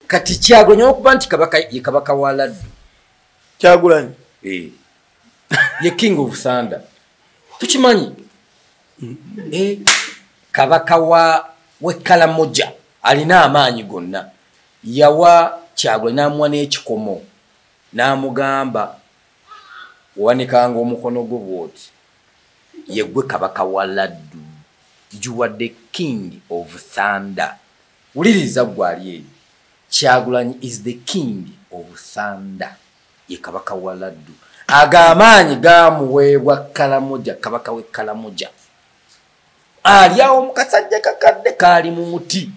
Kati Kyagulanyi okuba nti kabaka ye kabaka wa laddu. Kyagulanyi ye king of thunder, tukimanyi. Kabaka wa wekalamoja alina amaanyi gonna. Yawa Kyagulanyi n'amuwa n'ekikomo n'amugamba owanikanga omukono gwo bw'oti, yeggwe kabaka wa laddu, you are the king of thunder. Wuliriza ggwe ali eyo, Kyagulanyi is the king of thunder, ye kabaka wa laddu. Ago amaanyi gamuweebwa Kalamoja, kabaka w'e Kalamoja. Ali awo mu kasajja kakadde kaali mu muti,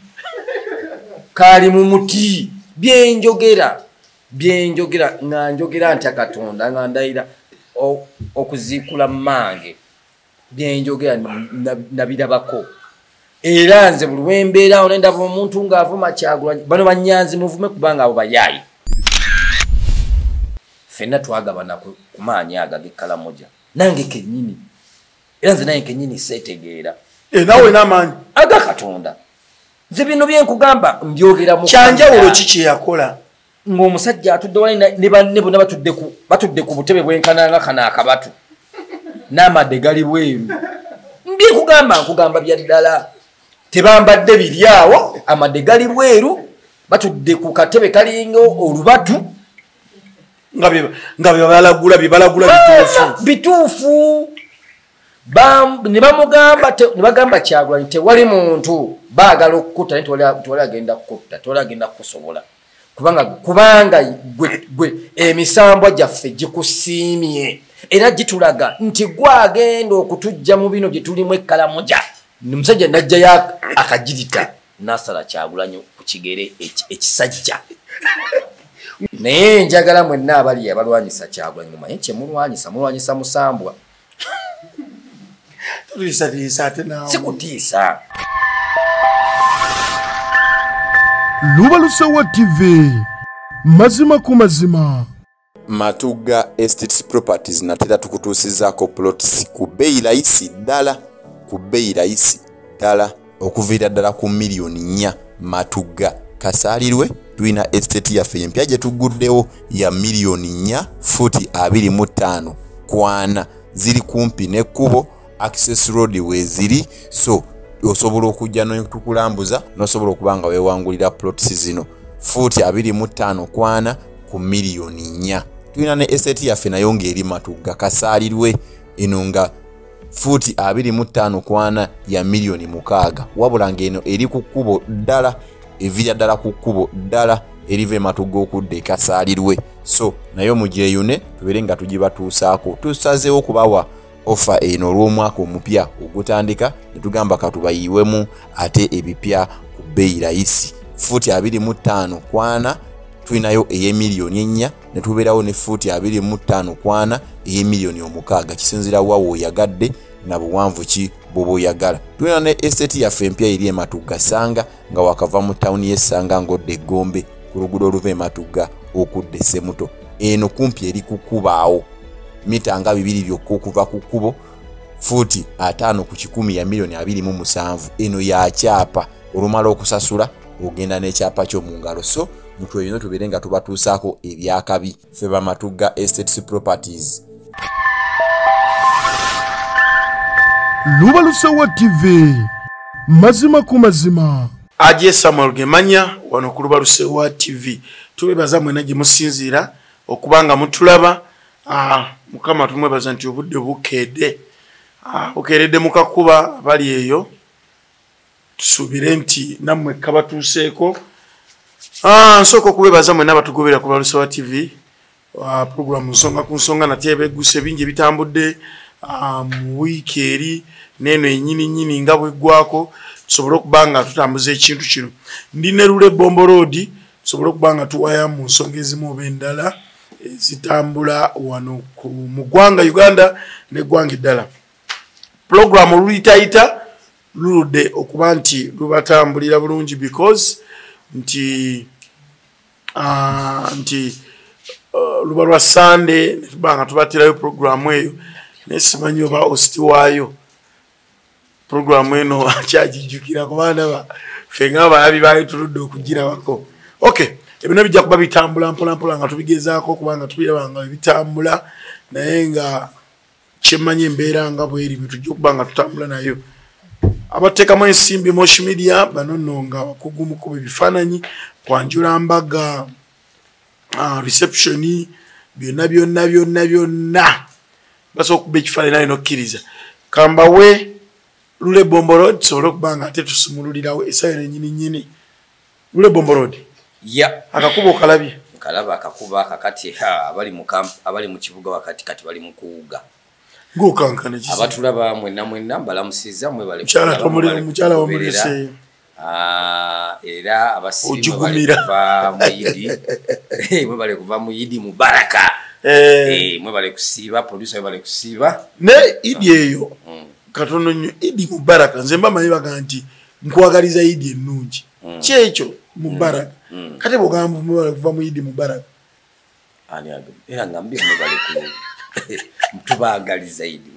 kaali mu muti. Byenjogera byenjogera nga njogera ntya Katonda, nga ndayira okuziikula mmange, byenjogera nabirabako. Era nze buli wembeerawo ne ndaba omuntu ng'avuma Kyagulanyi, bano banyanzi muvume kubanga abo bayaayi. Ffenna twagabana ku maanyi ago ag'e Kalamoja, nange kennyini, era nze nange kennyini seetegeera. Nawe n'amaanyi aga Katonda. Nze bino byenkugamba mbyogera mu Kyanjawulo ki kye yakola? Ng'omusajja atudde wali ne banne bonna batudde ku butebe bwenkananga kano akabatu, n'amadde gali bweru. Mbyekugamba, nkugamba bya ddala, tebambadde biri awo, amadde gali bweru, batudde ku katebe kalinga olubatu. Nga byebalagula byebalagula bituufu. Bituufu. Ne bamugamba ne bagamba Kyagulanyi tewali muntu baagala okukutta, naye tewali agenda kukutta, tewali agenda kukusobola, kubanga gwe emisambwa gyaffe gikusiimye era gitulaga nti gwe agenda okutujja mu bino bye tulimu ekkalamoja. Omusajja najjayo akagirita nasala Kyagulanyi ku kigere ekisajja. Naye njagala mwenna abali abalwanyisa Kyagulanyi mumanye kyemulwanyisa, mulwanyisa musambwa. Tutiisatiisa ate naawe. Sikutiisa. Lubalusewa TV, mazima ku mazima. Matugga Estates Properties natera tukutuusizaako plots ku bbeeyi layisi ddala, ku bbeeyi layisi ddala, okuviira ddala ku miliyoni 4. Matugga Kasaalirwe tulina estate yaffe empya gye tugguddewo ya miliyoni 4, fuuti 25 ku 40. Ziri kumpi n'ekkubo, access road weeziri, so osobola okujja netukulambuza n'osobola okuba nga weewangulira plots zino, fuuti 25 ku 40 ku miliyoni 4. Tulina ne estate yaffe nayo ng'eri Matugga Kasaalirwe, eno nga fuuti 25 ku 40 ya miliyoni 6, wabula ng'eno eri ku kkubo ddala, eviira ddala ku kkubo ddala eriva ematugga okudda ekasaalirwe. So naye mugyeyune tubeere nga tugibatuusaako. Tusazeewo okubawa offer eno olw'omwaka omupya ogutandika, ne tugamba katubayiwemu ate ebipya ku bbeeyi layisi. Fuuti 25 ku 40 tulinayo ey'emiliyoni 4, ne tubeerawo ne fuuti 25 ku 40 ey'emiliyoni 6. Kisinziira wa w'oyagadde na buwanvu ki bw'oba oyagala. Tulina ne estate yaffe empya eri ematugga Sanga, nga wakava mu tawuni y'Essanga ng'odda Eggombe ku luguudo oluva ematugga okudda Essemuto. Eno kumpi eri kukubaawo mita nga 2 byokka okuva ku kkubo, fuuti 50 ku 100 ya miliyoni 27. Eno yakyapa, olumala okusasula ogenda n'ekyapa kyo mu ngalo. So mutweyino tubeere nga tubatuusaako ebyakabi. Ffe Bamatugga Estates Properties. Lubalusewa TV, mazima ku mazima. Aje Samuel Gemanya wano ku Lubalusewa TV. Tubebaza mwena gye musinziira okubanga mutulaba. Mukama tumwebaza nti obudde bukedde, bukeeredde mu kakuba. Abali eyo tusuubire nti nammwe kabatuuseeko. Nsooka okubebaza mwena abatugoberera ku Lubalusewa TV, programu Nsonga ku Nsonga. Nate ebegguse bingi ebitambudde mu wiiki eri neeno enyini nyini nga bweggwako, tusobole okuba nga tutambuza ekintu kino. Ndi ne Lule Bombo Road, tusobole okuba nga tuwaya mu nsonga ezimu oba endala ezitambula wano mu ggwanga Uganda n'eggwanga eddala. Pulogulaamu oluliyitayita luludde okuba nti lubatambulira bulungi because nti luba lwa Sande netuba nga tubaterayo pulogulaamu eyo, naye simanyi oba ositi waayo pulogulaamu eno akyagijjukira, kuba ndaba ffe nga abalabi baali tuludde okugirabako. Okay, ebino bijja kuba bitambula mpola mpola nga tubigezaako kubanga tubiraba nga bitambula, naye nga kyemmanyi embeera nga bweri bwe tujja okuba nga tutambula nayo. Abateekamu ensimbi Moshi Media bano nno nga bakugu mu kuba ebifaananyi, kwanjula mbaga, reception, byonna byonna byonna byonna basobola okuba ekifaananyi naye n'okkiriza. Kambawe Lule Bombo Road tusobole okuba nga ate tusumululirawo essaawa eno nnyini nnyini. Lule Bombo Road. Ya. Akakuba okalabye? Nkalaba akakuba kakati, abali mu kibuga wakati kati bali mu kuwuga. Ng'okankana kiki? Abatulaba mwenna mwenna mbalamusizza, mwebale Mukyala kulaba, tomuli- mwebale mukyala kugoberera. wamuleseeyo. Era abasiimu Ojugumira. mwebale kuva mu Idi. Mwebale kuva mu Idi Mubaraka. Mwebale kusiiba, producer mwebale kusiiba. Ne Idi eyo katono nnyo, Idi Mubaraka, nze mba manyi baga nti nkwagaliza Idi ennungi. Kyekyo Mubaraka. Kati bw'ogamba mwebale kuva mu Idi Mubaraka. Ani agamba? Era nga mbi mwebale tubaagaliza Idi.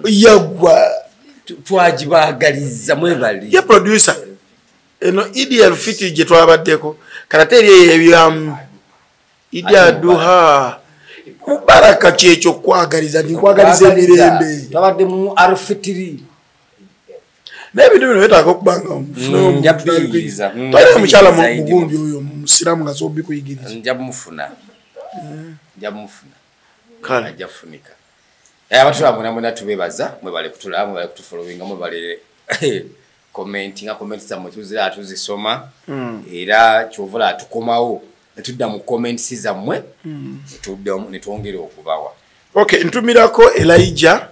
Yagwa. Twagibaagaliza mwebale. Ye producer, eno Idi el-Fitri gye twabaddeko, kati ate eri eyo ebyamu Idi Aduha Mubaraka, kyekyo kwagaliza nti nkwagaliza emirembe. Twabadde mu Alfitiri. Naye ebintu bino byetaaga okuba nga omufuneyo Nja omuntu biyigiriza. Twalina omukyala Nja biyigiriza. mugundi oyo musiraamu nga asobola obikuyigiriza. Nja mufuna. Nja mufuna. Kale. Ajja kufunika. Abatulaba mwena mwena tubebaza, mwebale kutulaba, mwebale kutufollowinga, mwebale commentinga, comments zammwe tuzira tuzisoma. Era kyova tukomawo ne tudda mu comments zammwe, ne twongera okubawa. Okay, ntumirako Elijah.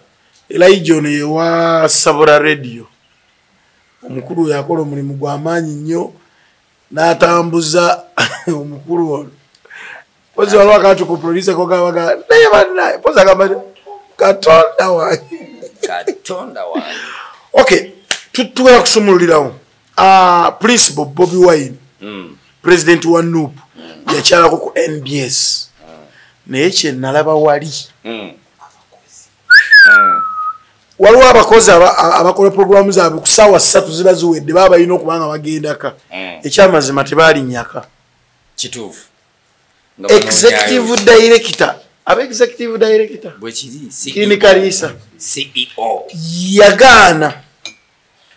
Elijah ono ye wa Sabula Radio. Omukulu oyo akola omulimu gw'amaanyi nnyo n'atambuza omukulu ono. Pozi waliwo akantu ku producer kogabaga naye bannaye, pozi agamba nti, Katonda wange. Katonda wange. Okay, tugenda kusumululirawo. Principal Bobi Wine, president wa NUP, yakyalako ku NBS. Naye kye nalaba wali, waliwo abakozi abakola programu zaabwe ku ssaawa 3 ziba ziwedde, baba balina okuba nga bagendaka. Ekyamazima tebalinnyaka. Kituufu. Nga Executive banoonyaayo. director, aba executive director Bwe kiri, CEO. Kini Kalisa. CEO. Yagaana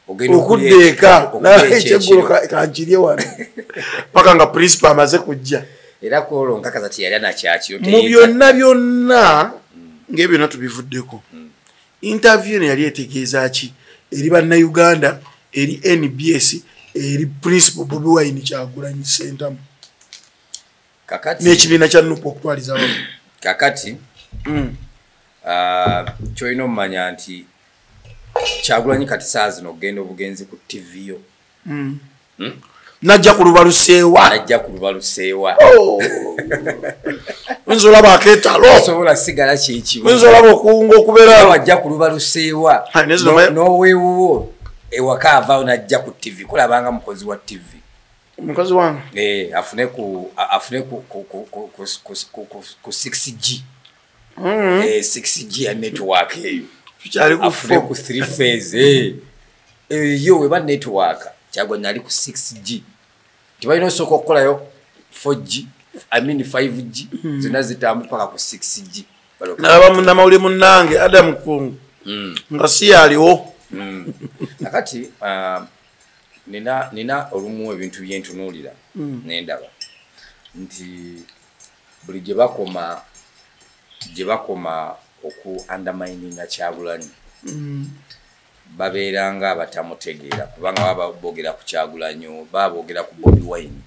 Ogenda okudda okulya eka okulya ekyeggulo ekyekiro. kankirye wano paka nga principal amaze kujja. Era kwolwo nkakaza teyalya nakyakiro. Mu byonna byonna ng'ebyo byonna tubivuddeko, interview eno yali etegeeza ki eri Bannayuganda, eri NBS, eri Principal Bobi Wine Kyagulanyi Ssentamu Kakati n'ekibiina kya NUP okutwaliza wamu? Kakati kyolina omumanya nti Kyagulanyi kati saa zino okugenda obugenzi ku TV yo, Najja ku Lubaluseewa. Najja ku Lubaluseewa. Oh. Oyinza olaba akeetalo. Osobola sigala kyekimu. Oyinza olaba okuwunga okubeera. Wajja ku Lubaluseewa. Ha, N'oweewuwo ewaka avaayo najja ku TV kulabanga mukozi wa TV. Omukazi wange. Afune ku afune ku ku ku ku ku ku ku ku ku 6G. 6G ya network eyo. Tukyali ku Afune four. ku 3 phase. Eyo weba network. Kyagulanyi ali ku 6G. Tibalina osooka okukolayo 4G, I mean 5G, zonna zitambula paka ku 6G. Nalaba munnamawulire munnange Adam Kungu nga si yaliwo. Kakati nina olumu ebintu byentunuulira nendaba nti buli gye bakoma oku undermininga Kyagulanyi, babeera nga abatamutegeera, kubanga baba boogera ku Kyagulanyi, baba boogera ku Bobi Wine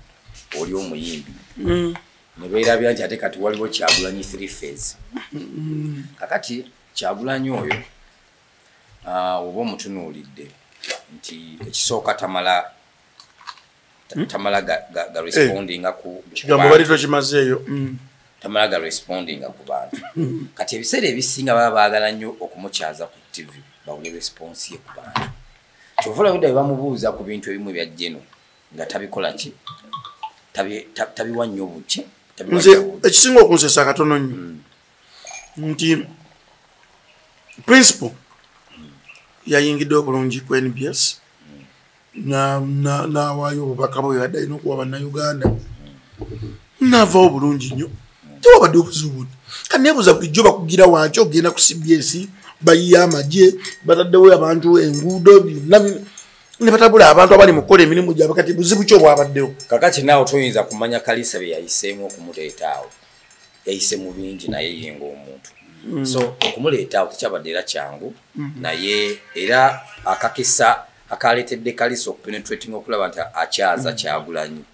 oli omuyimbi, ne beerabira nti ate kati waliwo Kyagulanyi 3 phase. Kakati Kyagulanyi oyo, oba omutunuulidde nti ekisooka tamala ga respondinga ku Kigambo bantu. bali tokimazeeyo. Tamala ga respondinga ku bantu. Kati ebiseera ebisinga baba baagala nnyo okumukyaza ku TV bawule response ye ku bantu. Kyova olaba bwe bamubuuza ku bintu ebimu ebya Geno nga tabikola ki, tabiwa nnyo buki, tabiwa Nze nnyo buki. ekisinga okunsesa katono nnyo nti principal yayingidde obulungi ku NBS. Nawaayo obubaka bwe yadde alina okuwa Bannayuganda, navaawo bulungi nnyo, tewabadde obuzibu. Kaneebuuza, bulijjo bakugira wanki ogenda ku CBS, bayiye amagye, bataddewo abantu, enguudo byonna ne batabula abantu abali mu kukola emirimu gyabwe. Kati buzibu ki obwabaddewo? Kakati naawe toyinza kumanya Kalisa bye yayiseemu okumuleeta awo. Yayise mu bingi, naye ye ng'omuntu. So okumuleeta awo tekyabadde era kyangu, naye era akakisa akaleetedde Kalisa okupenetrating okulaba nti akyaza Kyagulanyi,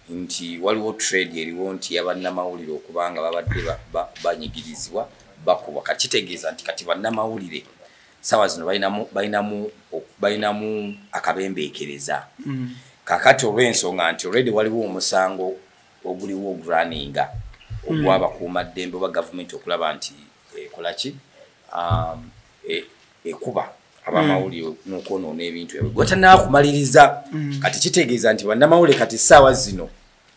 nti waliwo trade eriwo nti yabannamawulire okubanga babadde banyigirizibwa, bakubwa. Kati kitegeeza nti kati bannamawulire sawa zino balinamu akabembeekereza. Kakati olw'ensonga nti already waliwo omusango oguliwo oguraninga ogwabakuumaddembe oba gavumenti okulaba nti ekolaki, ekuba abamawulire n'okwonoona ebintu ebyo gwetanaakumaliriza. Kati kitegeeza nti bannamawulire kati essaawa zino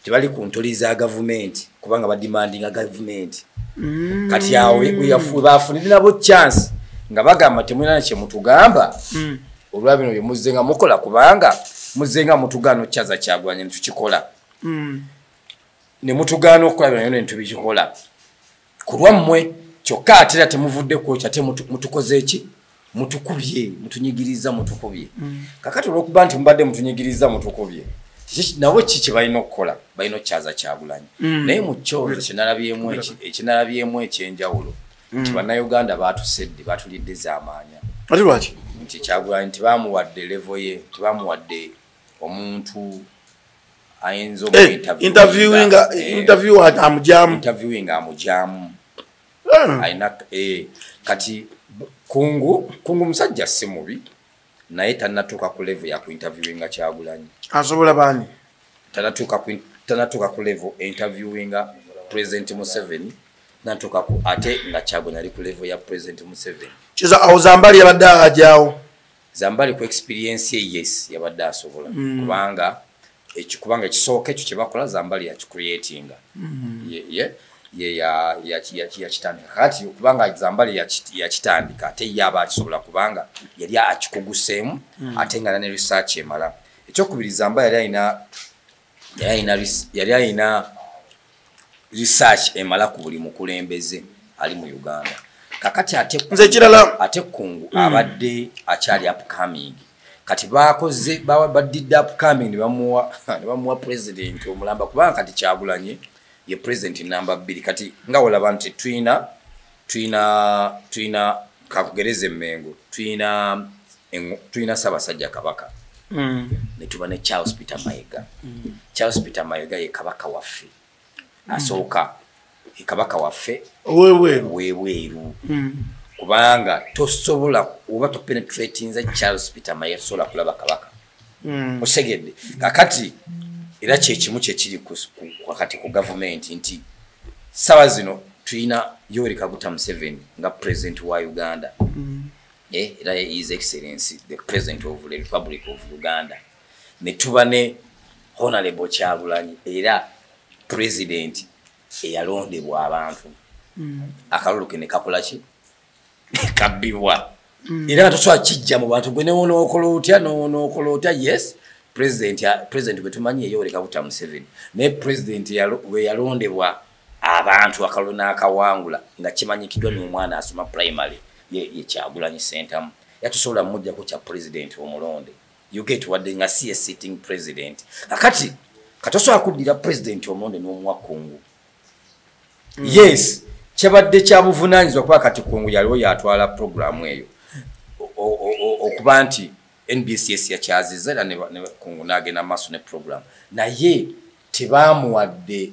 tebali ku ntoli za gavumenti, kubanga badimandinga gavumenti. Kati awo we bafunire nabo chance nga bagamba, "Temulina kyemutugamba olwa bino bye muzze nga mukola, kubanga muzze nga mutugaana okukyaza Kyagulanyi ne tukikola, ne mutugaana okukola bino ne tubikikola ku lwammwe. Kyokka ate era temuvudde ku ekyo, ate mutukoze eki? Mutukubye, mutunyigiriza, mutukubye." Kakati olwokuba nti mubadde mutunyigiriza, mutukubye, nabo ki kye balina okukola? Balina okukyaza Kyagulanyi. Naye mu kyozo kyenalabyemu ekyenjawulo nti Bannayuganda batusedde, batulidde z'amaanya. Ate lwaki? Nti Kyagulanyi tebamuwadde level ye, tebamuwadde omuntu ayinza Interviewinga, interview amujamu. Interviewing amujamu. Alina kati Kungu musajja si mubi, naye tannatuuka ku level ya ku interviewinga Kyagulanyi. Asobola baani? Tannatuuka ku level interviewinga President Museveni, natuuka ku, ate nga Kyagulanyi ali ku level ya President Museveni. Kiza awo Zambali yabadde ajawo. Zambali ku experience ye, yes, yabadde asobola, kubanga ekisooka ekyo kyebakola Zambali yakicreatinga. Ye yakitandika. Kati kubanga Zambali yakitandika, ate ye aba akisobola kubanga yali akikuguseemu, ate nga ne research emala. Ekyokubiri, Zambali yali alina research emala ku buli mukulembeze ali mu Uganda. Kakati ate Nze ekirala ate Kungu abadde akyali upcoming. Kati bakoze badidde upcoming ne bamuwa president omulamba, kubanga kati Kyagulanyi ye president namba 2. Kati nga olaba nti tuyina kakugereza emmengo, tuyina Ssaabasajja Kabaka, ne tuba ne Charles Peter Mayiga. Charles Peter Mayiga ye kabaka waffe asooka, ye kabaka waffe owebweru. Webweru, kubanga tosobola oba topenetratinza Charles Peter Mayiga, tosobola kulaba kabaka. Osegedde? Kakati era kyekimu kyekiri kati ku gavumenti nti sawa zino tulina Yoweri Kaguta Museveni nga president wa Uganda. Era His Excellency the President of the Republic of Uganda, ne tuba ne Honorable Kyagulanyi, era president eyalondebwa abantu, akalulu ke ne kakola ki? Kabbibwa. Era nga tosobola kijja mu bantu gwe newonookola otya, newonookola otya. Yes, president gwe tumanyi ye Yoweri Kaguta Museveni, naye president bwe yalondebwa abantu akalulu n'akawangula nga kimanyikiddwa n'omwana asoma primary, ye Kyagulanyi Sentamu. Yatusobola mujjako kya president omulonde, you get, wadde nga si ye sitting president. Kakati katosobola kuddira president omulonde n'omuwa Kungu. Yes, kyabadde kyabuvunanyizibwa, kuba kati Kungu yaliwo yatwala programu eyo. Okuba nti NBCS yakyaziza era ne Kungu n'agenda maaso ne program, naye tebamuwadde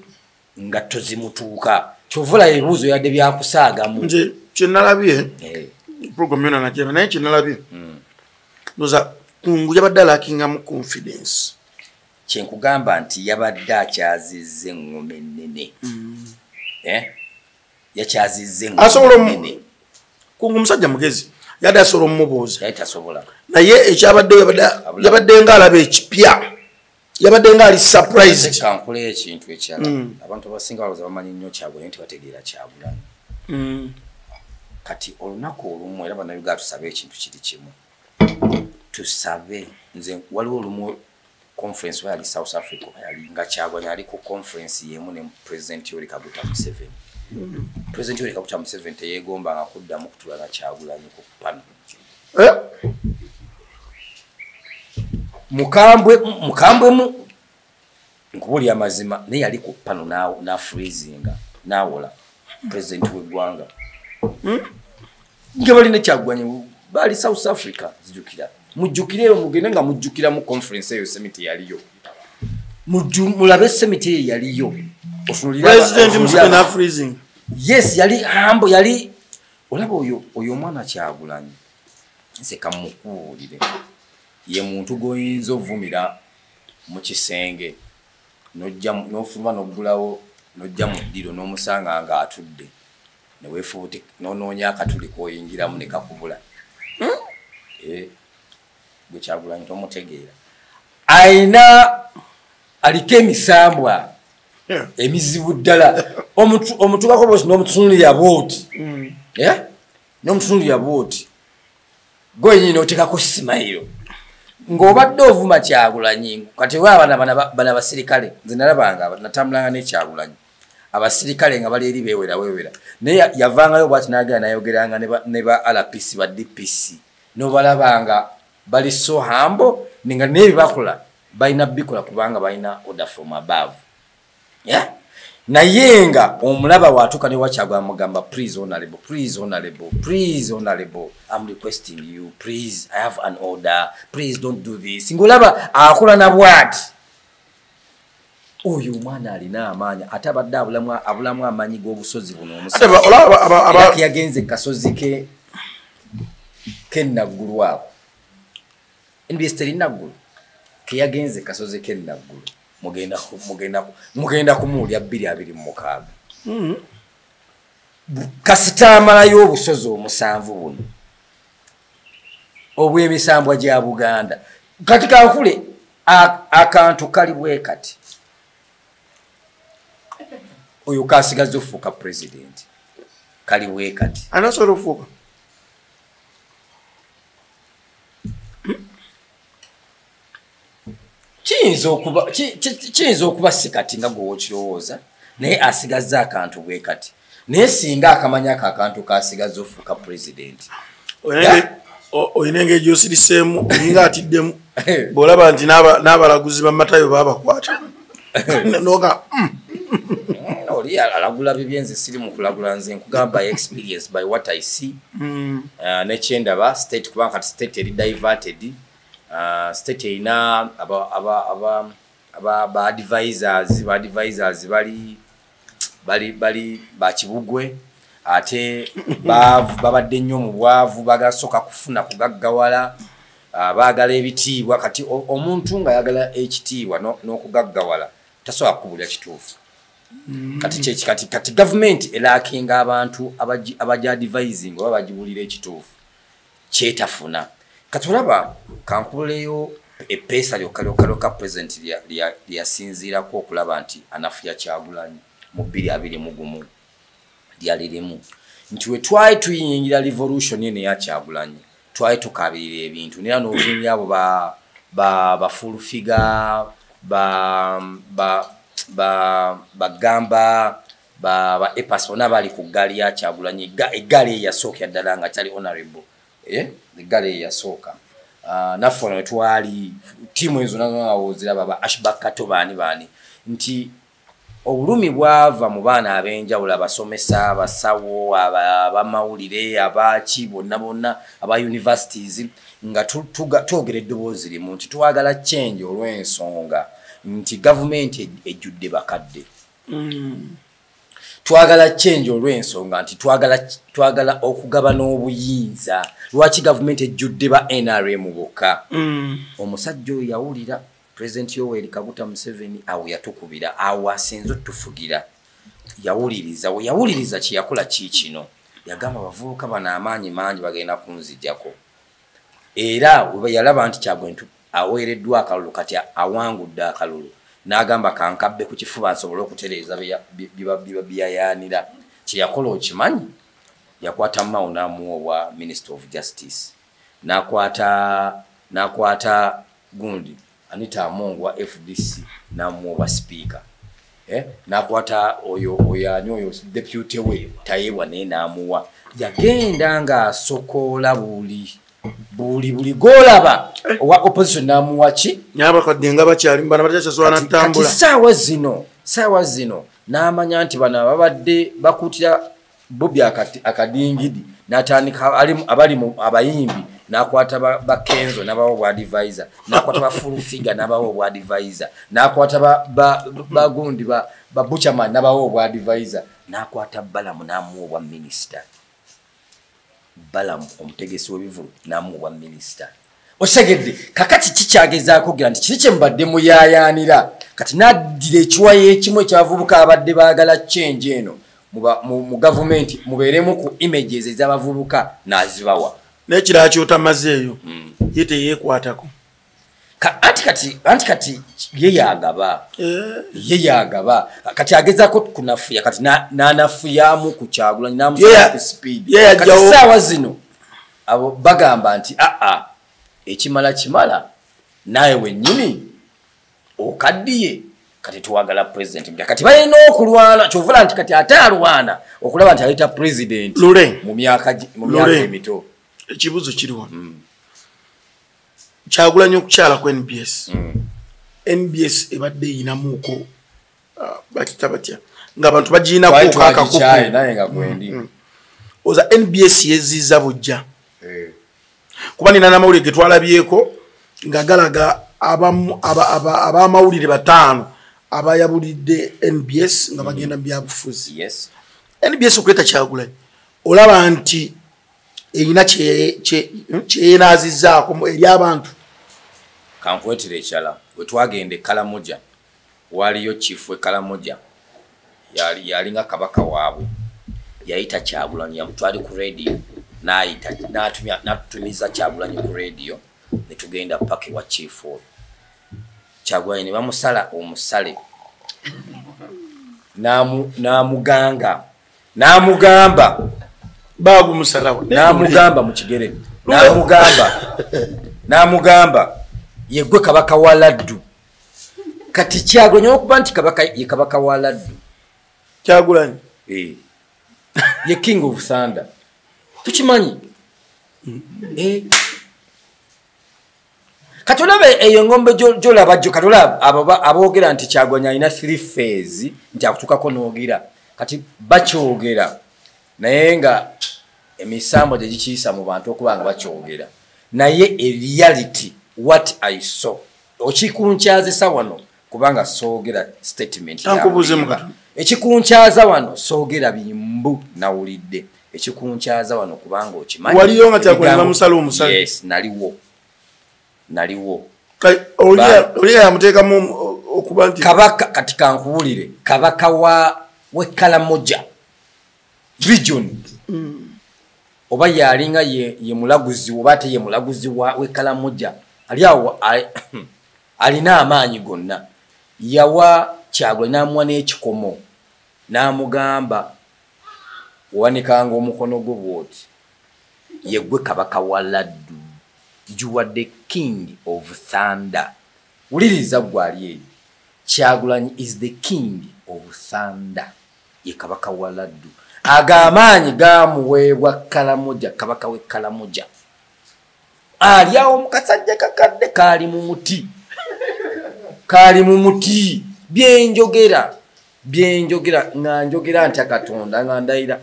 nga tozimutuuka. Kyovula ebibuuzo yadde byakusaagamu. Nze kyenalabye, program yona nagyera, naye kyenalabye, ndoza Kungu yabadde alakingamu confidence. Kyenkugamba nti yabadde akyazizza eŋŋoma ennene. Yakyazizza eŋŋoma Asobola ennene. Kungu musajja mugezi, yadde asobola omumubuuza. Yali tasobola. Naye ekyabadde yabadde nga alaba ekipya, yabadde nga ali surprised. Kankoleyo ekintu ekirala. Abantu abasinga balowooza bamanyi nnyo Kyagulanyi, tebategeera Kyagulanyi. Kati olunaku olumu era Bannayuganda tusabe ekintu kiri kimu. Tusabe nze waliwo olumu conference yali South Africa, yali nga Kyagulanyi ali ku conference yemu ne President Yoweri Kaguta Museveni. President Yoweri Kaguta Museveni teyeegombanga kuddamu kutula na Kyagulanyi ku pano. Mukambwe nkubuli amazima naye yali ku pano na freezinga n'awola president w'eggwanga. Nga balina Kyagulanyi bali South Africa, zijjukira. Mujjukireyo mugende nga mujjukira mu conference eyo semiti yaliyo. Mulabe semiti eyo yaliyo. President Museveni freezing. Yes, yali hambo yali olaba oyo omwana Kyagulanyi. Nze kamukuwulire. Ye muntu gw'oyinza ovumira mu kisenge n'ojja n'ofuluma n'oggulawo n'ojja mu ddiro n'omusanga nga atudde ne weefubuti n'onoonya akatuli k'oyingiramu ne kakubula. Gwe Kyagulanyi tomutegeera. Ayina aliko emisambwa emizibu ddala. Omutukako bw'oti n'omutunuulira bw'oti. N'omutunuulira bw'oti. Gwe yennyini n'oteekako simayiro. Ng'obadde ovuma Kyagulanyi kati we bana abasirikale nze nalabanga natambulanga ne Kyagulanyi abasirikale nga bali eri beewera weewera naye yavangayo bw'ati n'agenda n'ayogeranga ne ba RPC ba DPC n'obalabanga bali so humble nga naye bye bakola balina bikola kubanga balina order from above. Naye nga omulaba watuuka ne Wakyagulanyi amugamba please honorable, please honorable, please honorable, I'm requesting you, please, I have an order, please don't do this. Ng'olaba akola na bw'ati. Oyo omwana alina amaanyi ate abadde abulamu amaanyi g'obusozi buno omusajja. Yagenze kasozi ke Naggulu ako. NBS teri Naggulu. Ke yagenze kasozi ke Naggulu. Mugenda kumuwulya 2026. Kasita amalayo obusozi omusanvu buno obw'emisambwa gya Buganda. Kati kankule akantu kali bwe kati. Oyo kasigaza ofuuka president kali bwe kati. Anasobola ofuuka? Kiyinza okuba si kati nga gwe w'okirowooza naye asigazza akantu bwe kati. Naye singa akamanya ako akantu kasigaza ofuuka president. Olina engeri gy'osiriseemu olinga atiddemu bw'olaba nti n'abalaguzi bamatayo baabakwata. Noga oli alagula bibye nze siri mu kulagula nze nkugamba by experience by what I see. Nekyendaba state kubanga kati state eri diverted. State erina aba advisors, ba advisors bali bakibugwe ate babadde nnyo mu bwavu baagala sooka kufuna kugaggawala, baagala ebitiibwa. Kati omuntu ng'ayagala ekitiibwa n'okugaggawala tasobola kukubulira kituufu. Kati kati gavumenti elaakinga abantu abaja advising oba bagibuulira ekituufu kyetafuna. Kati olaba kankubuleyo eppeesa lyokka lyokka lyokka president lyasinziirako okulaba nti anafuya Kyagulanyi mu 2021 lyali limu nti we twali tuyingira revolution eno eya Kyagulanyi twali tukaabirira ebintu nera n'obulumi abo ba full figure bagamba ba epas bonna bali ku ggaali ya Kyagulanyi, eggaali eyo yasookera ddala nga kyali honorable, eggaali eyo yasooka. Naffe wano twali ttiimu ezo nazo nga woziraba ba Ashbak Kato baani baani nti obulumi bwava mu baana ab'enjawulo abasomesa, abasawo, abamawulire, abaki bonna bonna aba universities nga twogera eddoboozi limu nti twagala change olw'ensonga nti gavumenti ejjudde bakadde. Twagala change olw'ensonga nti twagala okugabana obuyinza. Lwaki gavumenti ejjudde ba NRM bokka? Omusajja oyo yawulira President Yoweri Kaguta Museveni awo yatukubira, awo asinze otufugira. Yawuliriza, we yawuliriza kye yakola kiikino. Yagamba abavubuka bano amaanyi mangi bagenda kunzijjako. Era we yalaba nti Kyagulanyi aweereddwa akalulu kati awangudde akalulu n'agamba kankabbe ku kifuba nsobole okutereeza byayaanira. Kye yakola okimanyi? Yakwata Mao n'amuwa obwa Minister of Justice. N'akwata Nakwata gundi Anita Among wa FDC namuwa speaker. Nakwata oyo ani oyo deputy we Tayebwa naye namuwa. Yagenda nga asokola buli golaba owa opposition namuwa ki? Nyabakadde nga bakyali bana batakyasobola natambula. Kati saawa zino n'amanya nti bano ababadde bakuutira Bobi akadingidi n'atandika abali mu abayimbi n'akwata ba Kenzo n'abawa obwa advisor, n'akwata ba Full Figure n'abawa obwa advisor, n'akwata ba gundi ba Butcherman n'abawa obwa advisor, n'akwata Balamu n'amuwa obwa minister. Balamu omutegesi w'ebivvulu n'amuwa obwa minister. Osegedde kakati kikyagezaako kugira nti kiri kye mbadde muyaayaanira kati n'addira ekiwayo ekimu ekyabavubuka abadde baagala change eno mu gavumenti mubeeremu ku images ez'abavubuka n'azibawa. N'ekirala ky'otamazeeyo ye teyeekwatako. Anti kati ye yagaba. Ye yagaba. Kati agezaako kunafuya kati n'anafuyamu ku Kyagulanyi n'amusala ku speed. Kati essaawa zino abo bagamba nti aa ekimala kimala naye wennyini okaddiye kati tuwagala president. Kati balina okulwana kyovula nti kati ate alwana okulaba nti aleeta president mu myaka emito. Ekibuuzo kiri wano. Kyagulanyi okukyala ku NBS. NBS ebadde eyinamuuko bakita batya ng'abantu bagirinako akakuku. Oza NBS yeziza bujja. Kuba nina n'amawulire ge twalabyeko nga galaga abamawulire 5 abayabulidde NBS nga bagenda mu byabufuzi. Yes. NBS okuleeta Kyagulanyi olaba nti erina kyeyenaazizzaako eri abantu. Kankuleetere ekirala, bwe twagenda e Kalamoja waliyo chief w'e Kalamoja yalinga kabaka waabwe yayita Kyagulanyi yamutwali ku radio n'atumiza Kyagulanyi ku radio ne tugenda paka wa chief oyo. Kyagulanyi ne bamusala omusale n'amuganga n'amugamba bagumusalawo n'amugamba mu kigere n'amugamba yegwe kabaka wa Laddu. Kati Kyagulanyi okuba nti kabaka ye kabaka wa Laddu Kyagulanyi ye king of thunder tukimanyi. Kati olaba eyo engombe gy'olaba jjo kati olaba aboogera nti Kyagulanyi alina 3 phase nti akutuukako n'ogira kati bakyogera naye nga emisambo gye gikiyisa mu bantu okuba nga bakyogera naye e reality what I saw okikunkyaza wano kubanga soogera statement ekikunkyaza wano soogera bimbu nawulidde ekikunkyaza wano kubanga okimanyi waliyo nga Kyagulanyi bamusala omusale. Yes, naliwo oli yamuteekamu okuba nti kabaka. Kati kankuwulire kabaka w'e Kalamoja region oba yalinga ye mulaguzi oba ate ye mulaguzi w'e Kalamoja ali awo alina amaanyi gonna yawa Kyagulanyi n'amuwa n'ekikomo n'amugamba owanikanga omukono gwo bw'oti yegwe kabaka wa Laddu. You are the king of thunder. Wuliriza ggwe ali eyo. Kyagulanyi is the king of thunder. Ye kabaka wa Laddu. Ago amaanyi gamuweebwa Kalamoja, kabaka w'e Kalamoja. Ali awo mu kasajja kakadde kaali mu muti. Kaali mu muti. Byenjogera nga njogera ntya Katonda nga ndayira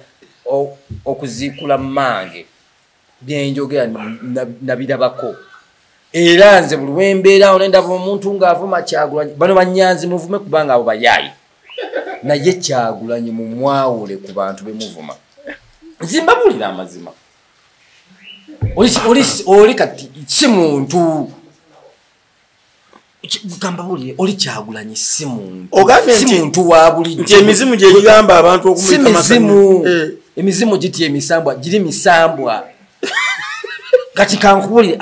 okuziikula mmange. Byenjogera nabirabako. Era nze buli wembeera awo ne ndaba omuntu ng'avuma Kyagulanyi bano bannyanzi muvume kubanga abo bayaayi naye Kyagulanyi mumwawule ku bantu be muvuma. Nze mbabuulira amazima. Oli kati si muntu Mbabuulire oli Kyagulanyi si muntu. Si muntu wa bulijjo. Nti emizimu gye gigamba abantu okumuyita mizimu. Emizimu giti emisambwa giri misambwa. Kati kankubuulire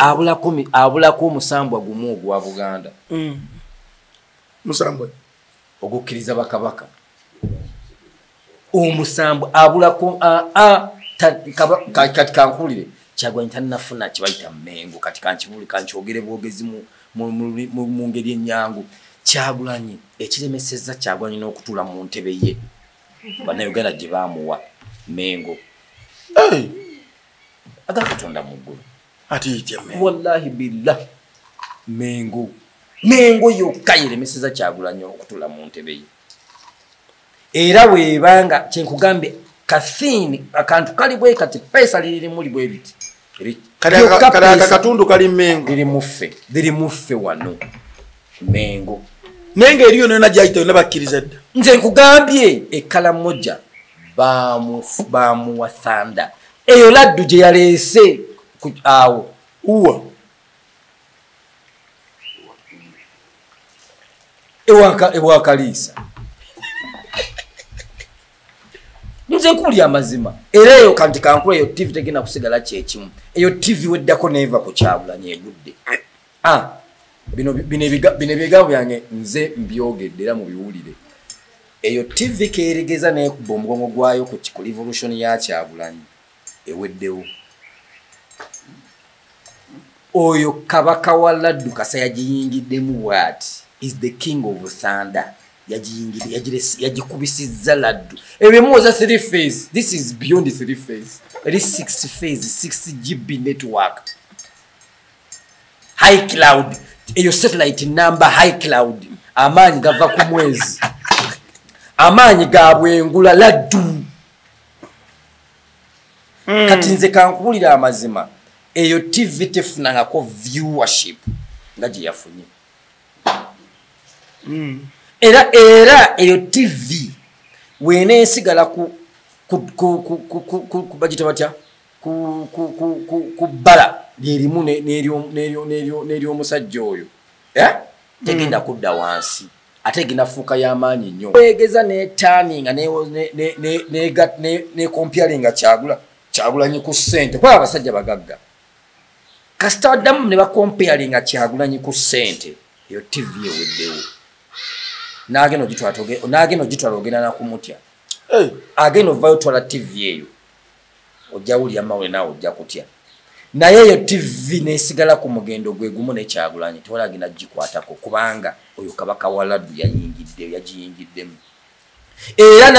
abulako omusambwa gumu ogwa Buganda. Musambwa ogukkiriza bakabaka. Omusambwa abulako kati kankubuulire Kyagulanyi tannafuna kibayita Mengo. Kati kankibuli kankyogere bwogezi mu ngeri ennyangu. Kyagulanyi ekiremesezza Kyagulanyi n'okutuula mu ntebe ye Bannayuganda gye baamuwa Mengo. Aga Katonda mu ggulu. Ate itya Mengo? Wallahi billah, Mengo. Mengo yokka yeremesezza Kyagulanyi okutuula mu ntebe ye. Era weebanga kyenkugambye kathini akantu kali bwe kati pesa liri muli bwe biti. Kale katundu kali Mengo. Liri muffe wano Mengo. Nenga eriyo nena gyayita yonna bakkiriza dda. Nze nkugambye Ekalamoja bamuwa thanda. Eyo laddu gye yaleese awo. Uwa. Ewa Kaliisa. Nze nkubulya amazima. Era eyo kanti kankula eyo TV tegenda kusigala kyekimu. Eyo TV weddako neeva ku Kyagulanyi egudde. Bino ebigambo byange nze mbyogedde era mubiwulire. Eyo TV keeregeza n'ekuba omugongo gwayo ku revolution ya Kyagulanyi eweddewo. Oyo kabaka wa laddu kasa yagiyingiddemu bw'ati. Is the king of thunder. Yagikubisizza laddu. Ebimuwoza 3 phase. This is beyond 3 phase. It is 6 phase, 6 GB network. High cloud. Eyo satellite number high cloud. Amaanyi gava ku mwezi. Amaanyi ga bwengula laddu. Kati nze kankuwulira amazima. Eyo TV tefunangako viewership nga gye yafunye. Era eyo TV weneesigala ku bagita batya ku bbala lyerimu n'ery'omusajja oyo. Tegenda kudda wansi. Ate egenda fuuka y'amaanyi nnyo. Wegeza n'etaaninga ne comparinga Kyagulanyi ku ssente. Kuba abasajja bagagga. Kasita addamu ne bakomparinga Kyagulanyi ku ssente. Eyo TV eweddewo. N'agenda ogitwala ogenda nakumutya. Agenda ovayo otwala TV eyo. Ojja wulira amawulire naawe ojja kutya. Naye eyo TV n'esigala ku mugendo gwe gumu ne Kyagulanyi tewali agenda kugikwatako kubanga oyo kabaka wa laddu yagiyingiddemu. Era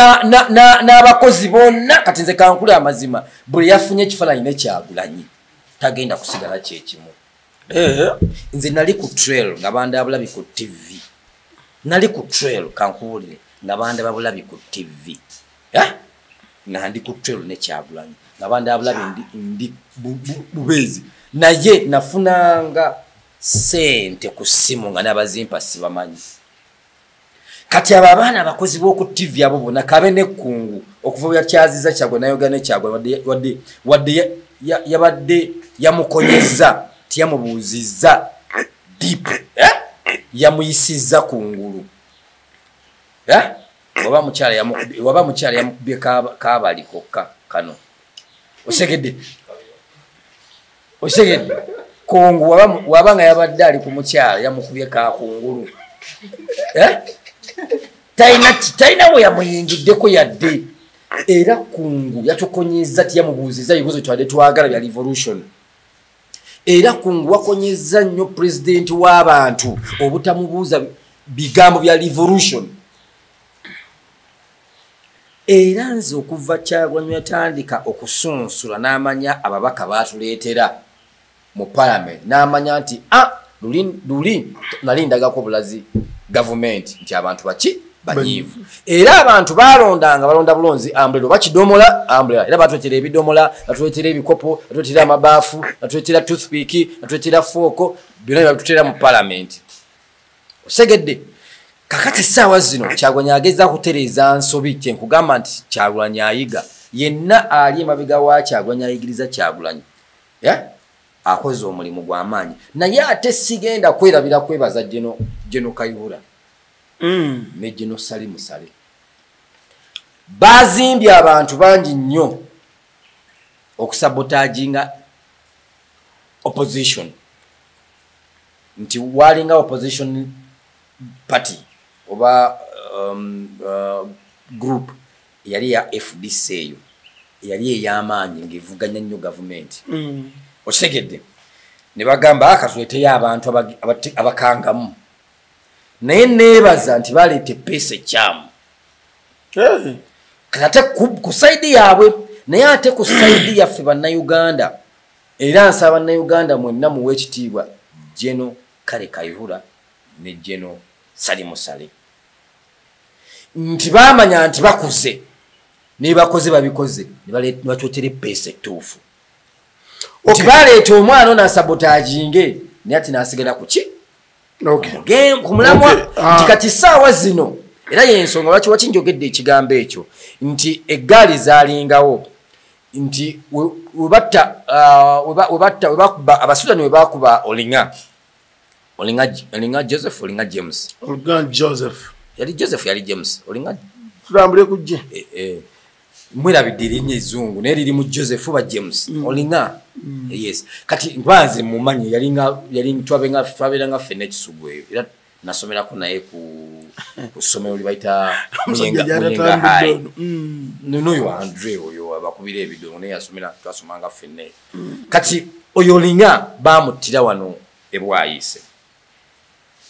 n'abakozi bonna kati nze kankule amazima buli yafunye ekifaananyi ne Kyagulanyi tagenda kusigala kyekimu. Nze nali ku trail nga bandaba bulabi ku TV. Nali ku trail kankuwulire nga bandaba bulabi ku TV. Nga ndi ku trail ne Kyagulanyi nga bandaba bulabi ndi bubeezi. Naye nafunanga ssente ku ssimu nga n'abazimpa sibamanyi. Kati abo abaana abakozi b'oku TV abo bonna kabe n'ekkungu okuva bwe yakyaziza Kyagwe n'ayogera ne Kyagwe wadde yabadde yamukonyezza tiyamubuuzizza deep. Yamuyisizza kungulu. Waba mukyala yamukubye kaabali kokka kano. Osegedde. Kungu waba nga yabadde ali ku mukyala yamukubye kakungulu. Talina we yamuyingiddeko yadde. Era kungu yatukonyezza tiyamubuuzizza ebibuuzo twadde twagala bya revolution. Era kungu wakonyezza nnyo pulezidenti w'abantu obutamubuuza bigambo bya revolution. Era nze okuva Kyagulanyi yatandika okusunsula n'amanya ababaka baatuleetera mu parliament n'amanya nti luli nali ndagako bulazi gavumenti nti abantu baki banyiivu. Era abantu balondanga balonda bulonzi umbrella bakidomola umbrella. Era batuleetera ebidomola, batuleetera ebikopo, batuleetera amabaafu, batuleetera toothpick, batuleetera fooko, byonna babituteera mu parliament. Osegedde. Kakati essaawa zino Kyagulanyi ageza kutereeza nsobi kye nkugamba nti Kyagulanyi ayiga. Yenna ali emabega wa Kyagulanyi ayigiriza Kyagulanyi. Akoze omulimu gw'amaanyi. Naye ate sigenda kwerabira kwebaza Geno Kayihura. Ne Geno Salim Saleh. Bazimbye abantu bangi nnyo okusabotaginga opposition. Nti walinga opposition party oba group yali ya FDC eyo. eyali ey'amaanyi ng'evuganya nnyo gavumenti. Okitegedde? Ne bagamba akatuleeteyo abantu abakangamu, naye neebaza nti baleeta epeesa ekyamu. Kati ate ku side yaabwe, naye ate ku side yaffe Bannayuganda, era nsaba Bannayuganda mwenna muwe ekitiibwa General Kale Kayihura ne General Salim Saleh, nti baamanya nti bakuze nebakoze babikoze ne batwetera epeesa ettuufu. Nti baleeta omwana ono asabotaginge, naye ati n'asigala ku ki? Ku mulamwa. Nti kati ssaawa zino, era yensonga lwaki wakinjogedde ekigambo ekyo nti eggaali zaalingawo, nti webatta webakuba Abasudani, webakuba Olinga Olinga Joseph, Olinga James, Olinga Joseph, yali Joseph, yali James Olinga, tutambule kujje mwerabidde erinnya ezzungu naye liri mu Joseph oba James Olinga. Yes, kati nbanze mumanyi, yali twabeeranga ffenna ekisugu eyo, era nasomerako naye ku ssomero lye bayita Muyenga High. N'oyo Andre oyo abakubira ebidongo naye yasomera, twasomanga ffenna. Kati oyo Olinga baamuttira wano e Bwayiise,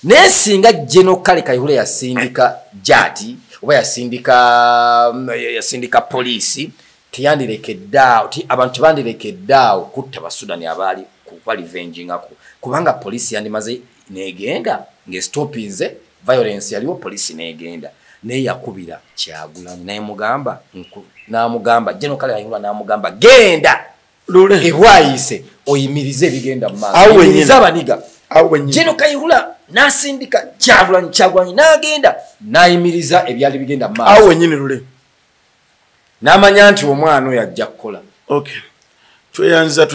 naye singa General Kale Kayihura yasindika jaati oba yasindika poliisi, teyandirekedde awo, abantu tebandirekedde awo kutta Basudani abaali kubalivengingako, kubanga poliisi yandimaze negenda ng'estopinze violence yaliwo, poliisi negenda. Naye yakubira Kyagulanyi naye mugamba, n'amugamba General Kale Kayihura n'amugamba genda e Bwayiise oyimirize ebigenda mu maaso, oyimirize abaniga. General Kayihura n'asindika Kyagulanyi, Kyagulanyi n'agenda n'ayimiriza ebyali bigenda mu maaso. Awo wennyini Lule n'amanya nti omwana oyo ajja kukola. Tweyanza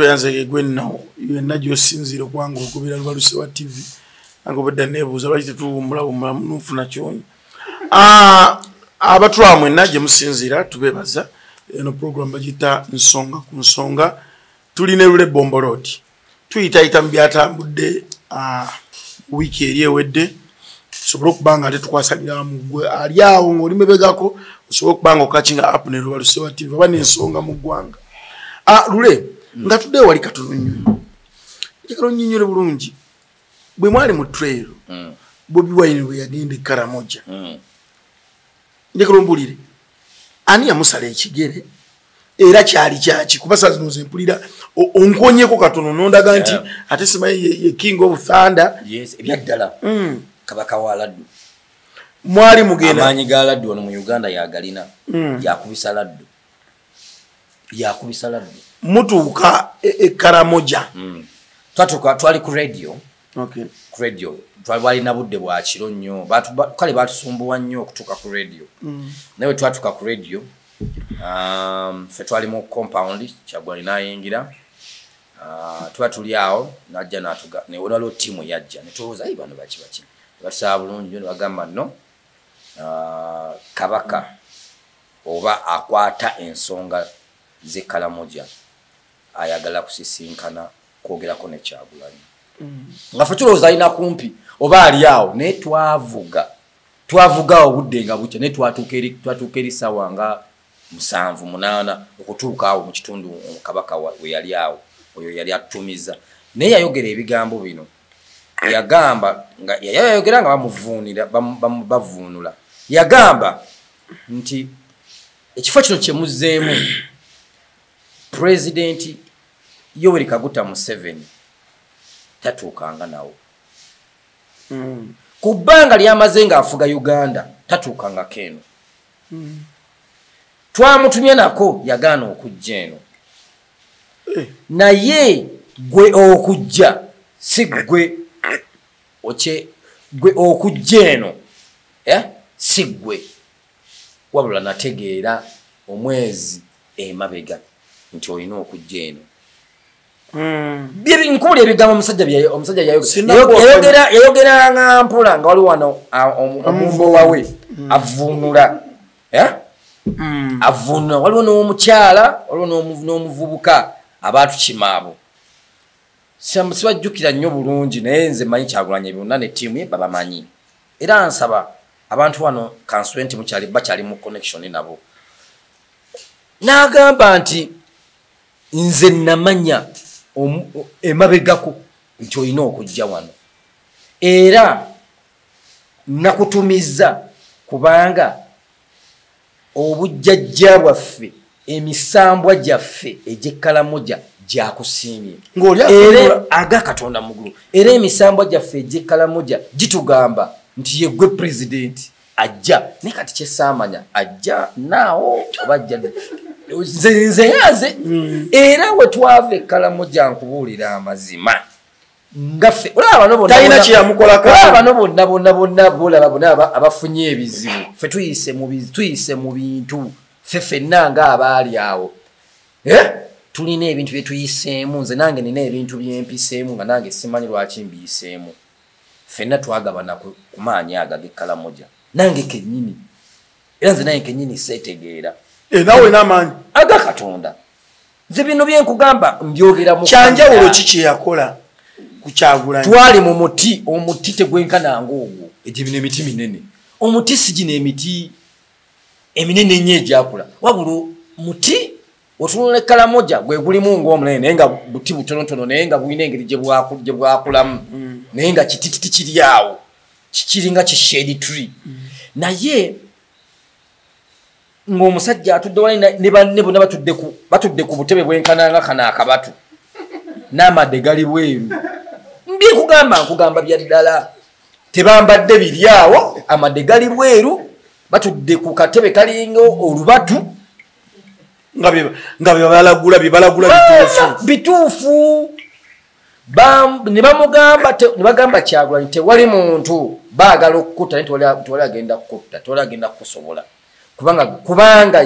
gwe nno yenna gy'osinziira okubanga okubira Lubaluse wa TV, nange obadde neebuuza lwaki tetuwummula nufuna kyonyi. Abatulaba mwenna gye musinziira tubeebaza. Eno program bagiyita Nsonga ku Nsonga, tuli ne Lule Bombolodi, tuyitayita mu byatambudde wiiki eri ewedde, tusobole okuba nga ate tukwasalira mu ggwe ali awo ng'oli mabegako, osobole okuba nga okakinga app ne Lubaluse wa TV oba n'ensonga mu ggwanga. Lule, nga tuddeyo wali katono nnyo, njagala onnyinyole bulungi bwe mwali mu trail, Bobi Wine bwe yagenda e Karamoja, njagala ombuulire ani yamusala ekigere era kyali kyaki? Kuba saa zino nze mpulira onkonyeko katono nondaga nti ate simanyi ye King of Thunder. Yes, ebyaddala kabaka wa laddu, mwali mugenda amaanyi ga laddu wano mu Uganda yagalina, yakubisa laddu, yakubisa laddu. Mutuuka e Karamoja. Twatuuka, twali ku radio. Ku radio twalina budde bwa kiro nnyo, kale batusumbuwa nnyo okutuuka ku radio. Naye twatuuka ku radio, ffe twali mu compound, Kyagulanyi n'ayingira, tuba tuli awo n'ajja n'atuga, ne waliwo ttiimu yajja ne tulowooza ayi bano baki baki, ne batusaba bulungi nnyo ne bagamba nno kabaka oba akwata ensonga z'e Karamoja ayagala kusisinkana kwogerako ne Kyagulanyi. Nga ffe tulowooza alina kumpi oba ali awo, naye twavuga obudde nga bukya, naye twatuuka eri ssaawa nga 7 8 okutuuka awo mu kitundu kabaka we yali awo, oyo yali atutumiza. Naye yayogera ebigambo bino, yagamba nga yayogera nga bamuvuunira, bavuunula, yagamba nti ekifo kino kye muzzeemu Pulezidenti Yoweri Kaguta Museveni tatuukanga nawo. Ku bbanga ly'amaze ng'afuga Uganda tatuukangako eno. Twamutumye nako yagaana okujja eno. Naye gwe okujja si gwe gwe okujja eno, si gwe, wabula nategeera omwezi emabega nti olina okujja eno. Nkubula ebigambo omusajja yayogeranga mpola nga waliwo wano omumbowa we avvuunula, avvuunula, waliwo n'omukyala, waliwo n'omuvubuka abaatukima abo. Sibajjukira nnyo bulungi, naye nze mmanyi Kyagulanyi byonna ne ttiimu ye babamanyi. Era nsaba abantu wano kansule nti bakyali mu connection nabo. N'agamba nti nze namanya emabegako nti olina okujja wano, era nakutumizza kubanga obujjajja bwaffe, emisambwa gyaffe egy'ekkalamoja gyakusiimye. Era aga Katonda mugulu, era emisambwa gyaffe egy'ekkalamoja gitugamba nti ye gwe pulezidenti ajja. Naye kati kyesaamanya ajja naawo oba ajja nze nze. Era we twava ekkalamoja nkubuulira amazima ngaffe olaba bano bonna bonna bonna bolaba bonna abafunye ebizibu, ffe tuyise mu bintu, ffe ffenna ng'abaali awo tulina ebintu bye tuyiseemu. Nze nange nina ebintu byempiseemu nga nange simanyi lwaki mbiyiseemu. Ffenna twagabana ku maanyi ago ag'ekkalamoja, nange kennyini, era nze nange kennyini seetegeera. Nawe n'amaanyi aga Katonda. Nze bino bye nkugamba mbyogera mu kyanjawulo. Ki kye yakola ku Kyagulanyi? Twali mu muti, omuti tegwenkananga ogwo, egyo bino emiti minene, omuti si gino emiti eminene ennyo egyakula, wabula muti otunula ekkalamoja gwe gulimu ng'omunene, naye nga buti butonotono, naye nga bulina engeri gye bwakulamu, naye nga kitititi kiri awo kiringa ki shade tree. Naye ng'omusajja atudde wali ne banne bonna batudde ku butebe bwenkananga kano akabatu, n'amadde gali bweru. Mbikugamba nkugamba bya ddala, tebambadde biri awo, amadde gali bweru, batudde ku katebe kalinga olubatu nga byebalagula bituufu. Ne bamugamba, ne bagamba Kyagulanyi tewali muntu baagala okukutta, naye tewali agenda kukutta, tewali agenda kukusobola, kubanga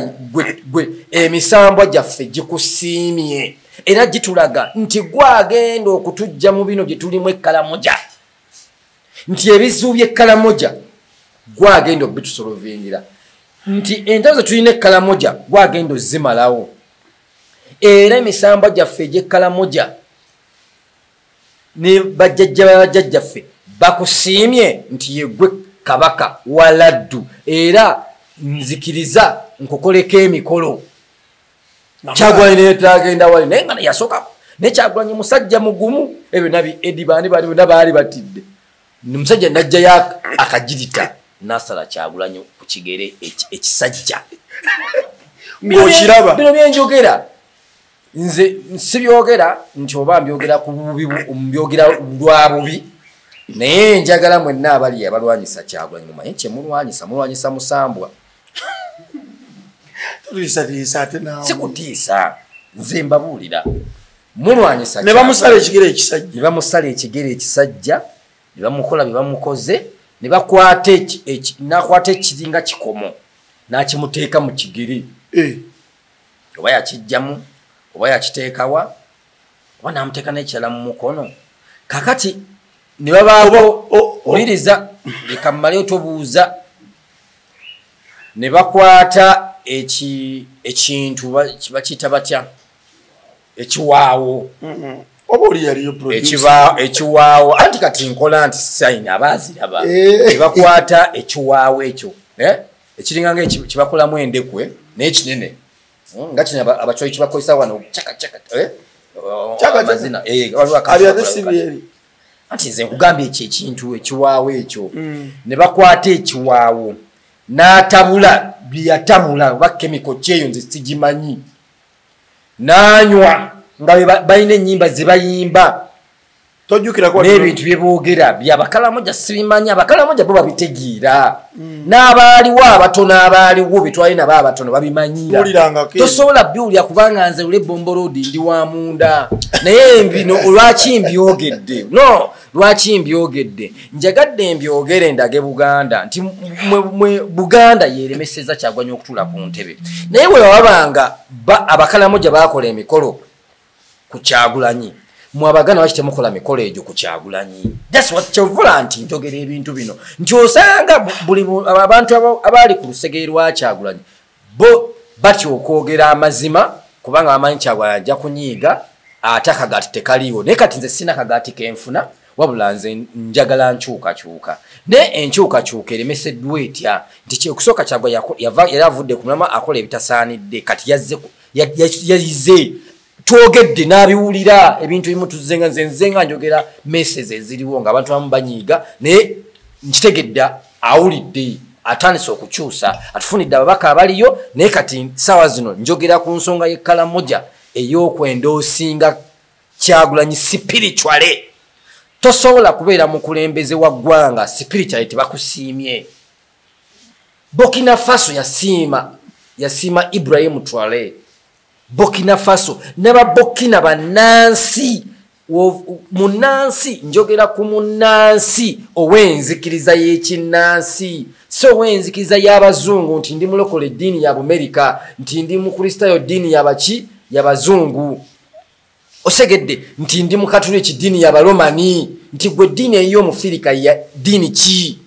gwe emisambwa gyaffe gikusiimye, era gitulaga nti gwagenda okutujja mu bino bye tulimu ekkalamoja, nti ebizibu by'ekkalamoja gwagenda obitusolovingira, nti entalo ze tulina ekkalamoja gwagenda ozimalawo, era emisambwa gyaffe egy'ekkalamoja ne bajjajja babajjajjaffe bakusiimye nti ye gwe kabaka wa laddu, era nzikiriza nkukoleko emikolo. Kyagulanyi netagenda wali, naye nga yasooka ne Kyagulanyi musajja mugumu, ebyo nabi Edi bani bani bonna baali batidde. Omusajja najjayo akagirita n'asala Kyagulanyi ku kigere ekisajja. Ng'okiraba bino byenjogera nze sibyogera nti oba mbyogera ku bubi, mbyogera lwa bubi, naye njagala mwenna abali abalwanyisa Kyagulanyi mumanye kye mulwanyisa, mulwanyisa musambwa. Sikutiisa, nze mbabuulira, mulwanyisa ne bamusala ekigere ekisajja, ne bamusala ekigere ekisajja, ne bamukola bye bamukoze, ne bakwata n'akwata ekiringa kikomo n'akimuteeka mu kigere, oba yakijjamu oba yakiteekawa oba n'amuteeka n'ekirala mu mukono. Kakati ne babaako oliriza leka mmaleyo tobuuza, ne bakwata ekintu bakiyita batya, ekiwaawo, ekiwaawo, anti kati nkola nti sayini abaaziraba, ne bakwata ekiwaawo ekyo ekiringa nga kibakolamu endekwe naye kinene nga kino abacwayi kibakozesa wano cakacaka amazina, anti nze nkugambye ekyo ekintu ekiwaawo ekyo. Ne bakwata ekiwaawo n'atabula byeyatabula oba kemiko kyeyo nze sigimanyi, n'anywa nga balina ennyimba ze bayimba n'ebintu bye boogera byabakalamoja sibimanyi, abakalamoja bo babitegeera, n'abaaliwo abatono abaaliwo be twali nabo abatono babimanyi. Tosobola biwulira kubanga nze lule Bombolodi ndi wa munda, naye bino lwaki mbyogedde? No, lwaki mbyogedde? Njagadde mbyogere ndage Buganda nti mwe Buganda yeremeseza Kyagulanyi okutuula ku ntebe, naye bwe babanga abakalamoja baakola emikolo ku Kyagulanyi, mwe Abaganda lwaki temukola mikolo egyo ku Kyagulanyi? That's what kyovula nti njogera ebintu bino nti osanga buli abantu abaali ku lusegere lwa Kyagulanyi bo batya okwogera amazima kubanga bamanyi Kyagulanyi ajja kunyiiga ate akagaati tekaliiwo. Naye kati nze sina kagaati kenfuna, wabula nze njagala nkyukakyuka, Naye enkyukakyuka eremeseddwa etya? Nti kyekusooka Kyagwa yali avudde ku mulamwa, akola ebitasaanidde. Kati yayize, twogedde n'abiwulira ebintu ebimu, tuzzenga nze nzenga njogera messages eziriwo ng'abantu abamu banyiiga, naye nkitegedde awulidde, atandise okukyusa, atufunidde ababaka abaliyo. Naye kati saawa zino njogera ku nsonga y'eKalamoja ey'okwendoosinga Kyagulanyi spiritually. Tosobola kubeera mukulembeze wa ggwanga spiritually tebakusiimye. Burkina Faso yasiima Ibrahim Traore. Burkina Faso n'aba Burkina bannansi, munnansi, njogera ku munnansi ow'enzikiriza y'ekinnansi, si ow'enzikiriza y'abazungu nti ndi mulokole eddiini ya Bumerika, nti ndi mukristaayo ddiini yabaki y'abazungu, osegedde, nti ndi mukatuliki ddiini y'abaromani, nti gwe ddiini ey'omufirika ya ddiini ki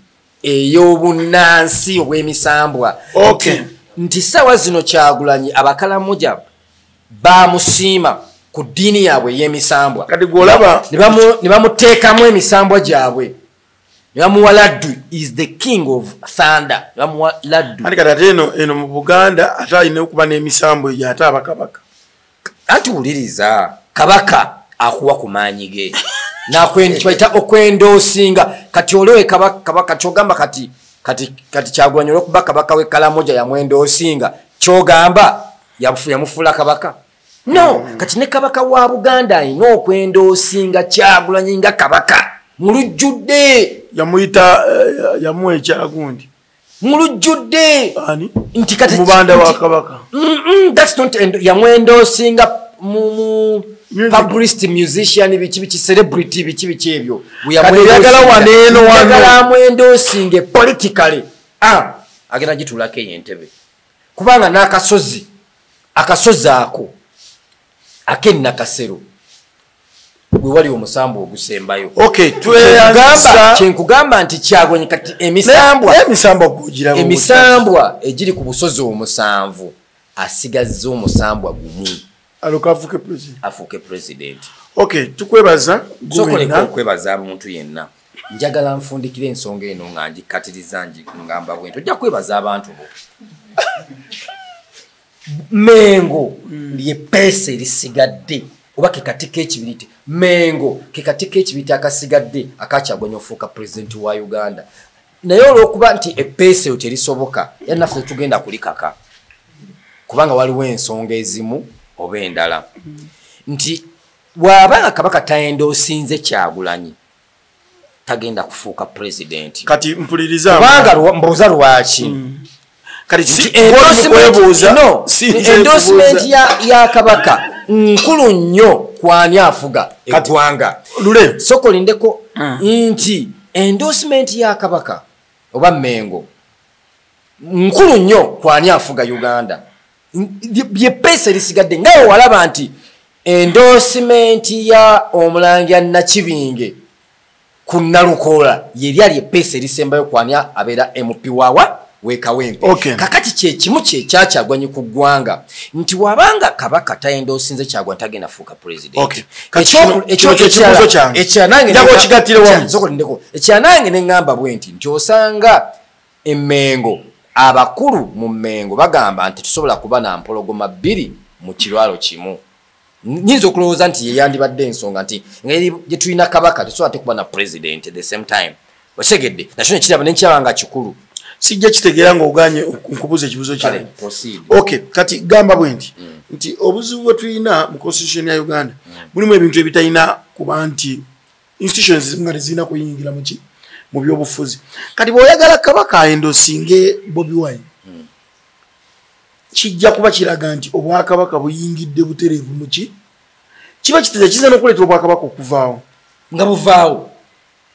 ey'obunnansi obw'emisambwa. Nti saawa zino Kyagulanyi Abakalamoja bamusiima ku ddiini yaabwe ey'emisambwa. Kati gwolaba ne bamuteekamu emisambwa gyabwe, ne bamuwa laddu, is the king of thunder, ne bamuwa laddu. Anti kati ate eno mu Buganda ate alina okuba n'emisambo egyo, ate abakabaka. Anti wuliriza, kabaka akuwa ku maanyi ge kibayita okwendoosinga. Kati olewe kabaka kyogamba kati Kyagulanyi olwokuba kabaka w'e Kalamoja yamwendoosinga, kyogamba yamufuula kabaka? No. Kati ne kabaka wa Buganda alina okwendoosinga Kyagulanyi nga kabaka mu lujjudde. Yamuyita yamuwa ekyagundi mu lujjudde. Ani? Nti kati Omubanda wa kabaka. That's not yamwendoosinga mu publicity, musician, biki biki, celebrity, biki biki ebyo. Kati oyagala waneeno wano. Njagala amwendoosinge politically. Agenda gituulako eyo entebe, kubanga n'akasozi, akasozi ako ak'ennakasero gwe wali omusambu ogusembayo. Okay, tweyanzisa. Kyenkugamba nti Kyagulanyi kati emisambwa emisambwa gugiraba emisambwa egiri ku busozi omusanvu, asigazza omusambwa gumu. Aloka afuuke president. Afuuke president. Okay, tukwebaza. Sokoleka okwebaza abantu yenna. Njagala nfundikire ensonga eno nga ngikatiriza, ngamba bwe nti ojja kwebaza abantu bo. Mengo lye peesa erisigadde, oba ke kati k'ekibiriti. Mengo ke kati k'ekibiriti akasigadde akakyagwanya ofuuka pulezidenti wa Uganda. Naye olw'okuba nti epeesa eyo terisoboka, era naffe tetugenda kulikaka, kubanga waliwo ensonga ezimu oba endala nti bw'abanga kabaka tayendoosinze Kyagulanyi, tagenda kufuuka pulezidenti. Kati mpuliriza. Kubanga mbuuza lwaki. Kati Nti si kwebuuza, no, si nze endorsement kubuuza. ya kabaka nkulu nnyo kwani afuga eggwanga. Lule. Soko lindeko nti endorsement ya kabaka oba Mengo nkulu nnyo kwani afuga Uganda. Bye peesa erisigadde nga walaba nti endorsement ya omulangira Nakibinge ku Nalukoola yeryali epeesa erisembayo kwani abeera MP wawa wekawempe. Kakati kyekimu kyekyakyagwanyi ku ggwanga nti wabanga kabaka tayendoosinze Kyagwanyi, tagenda fuuka president. Okay. Kati kino kye kibuuzo kyange. Ekyanange Njagala okigattire wamu. Soko ekyanange neŋŋamba bwe nti osanga emmengo, abakulu mu Mmengo bagamba nti tusobola kuba na mpologoma bbiri mu kirwalo kimu. Nyinza okulowooza nti yeyandibadde ensonga nti engeri gye tulina kabaka, tetusobola te kuba na president at the same time, osegedde? Nakyo nekiraba nenkiraba nga kikulu. Sijja kitegeera ng'oganye nkubuuza ekibuuzo Kale, kyange. Proceed. Okay, kati gamba bwe nti obuzibu bwe tulina mu constitution ya Uganda mulimu ebintu ebitalina kuba nti institutions ezimu nga tezirina kuyingira muki mu byobufuzi. Kati bw'oyagala kabaka aendosinge Bobi Wine, kijja kuba kiraga nti obwakabaka buyingidde butereevu muki, kiba kitegeeza kiyinza n'okuleetera obwakabaka okuvaawo. Nga buvaawo?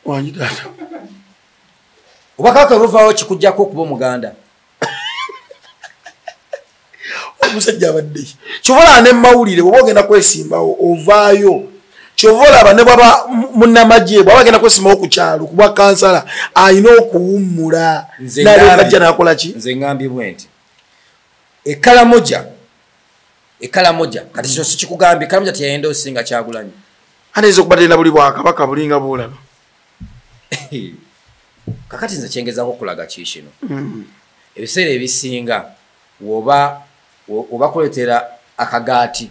Wangi taata. Obwakabaka bwe buvaawo, kikujjako okuba omuganda? Omusajja abadde ki? Kyova olaba ne mawulire bwoba ogenda kwesimbawo ovaayo, kyova olaba ne bwaba munnamagye bwaba agenda kwesimbawo ku kyalo kubwa kansala alina okuwummula Nze nalyoka ajja nakola ki. Nze ngambye bwe nti ekalamoja, ekalamoja kati kino sikikugambye, ekalamoja teyayenda osinga Kyagulanyi. Anayinza okuba talina buli bwakabaka bulinga bwolaba. Kakati nze kyengezaako okulaga kiikino. Ebiseera ebisinga woba obakuleetera akagaati,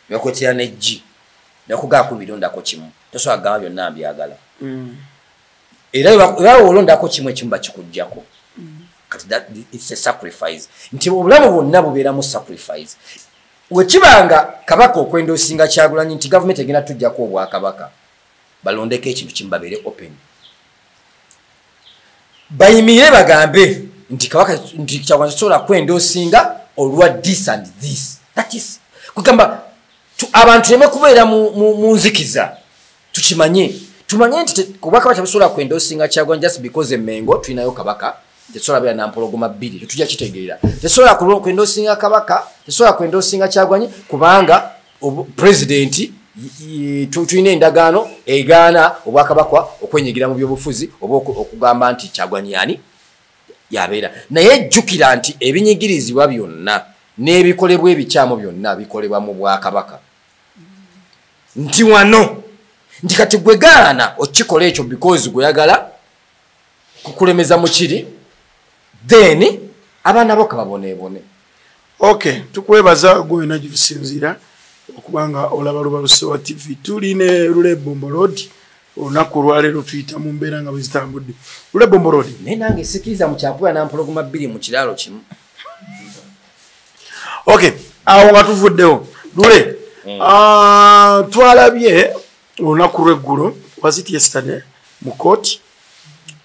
nebakuleetera n'eggi, nebakugaako birondako kimu, tosobola kugamba byonna mbyagala. Era olondako kimu ekimu bakikuggyako. Kati it's a sacrifice. Nti obulamu bwonna bubeeramu sacrifice. Wekibanga kabaka okwenda osinga Kyagulanyi nti gavumenti egenda tujjako obwakabaka, balondeko ekintu kimu babeere open, bayimirire bagambe nti kabaka nti Kyagulanyi tosobola kwenda osinga olwa this and this. That is kugamba abantu tuleme kubeera mu nzikiza, tukimanye tumanye nti kubaka tebasobola kwenda osinga Kyagulanyi just because Emmengo tulinayo kabaka, tesobola beera na mpologoma bbiri, tetujja kitegeera. Tesobola kwenda osinga kabaka, tesobola kwenda osinga Kyagulanyi kubanga pulezidenti tulina endagaano egaana obwakabaka okwenyigira mu byobufuzi oba okugamba nti Kyagulanyi yani yabeera. Naye jjukira nti ebinyigirizibwa byonna n'ebikolebwa ebikyamu byonna bikolebwa mu bwakabaka. Nti wano nti kati gwe gaana okikola ekyo because gweyagala kukulemeza mukiri, then abaana bo kababoneebone. Okay, tukwebaza gwe wena gyetusinziira okubanga olaba Lubalusewa TV. Tuli ne Lule Bombo Road. Olunaku olwaleero tuyita mu mbeera nga bwe zitambudde. Lule Bombo Road. Naye nange sikiriza mu kyakubeera na mpologoma bbiri mu kiraalo kimu. Okay, awo nga tuvuddewo. Lule, twalabye olunaku lw'eggulo, was it yesterday, mu kooti?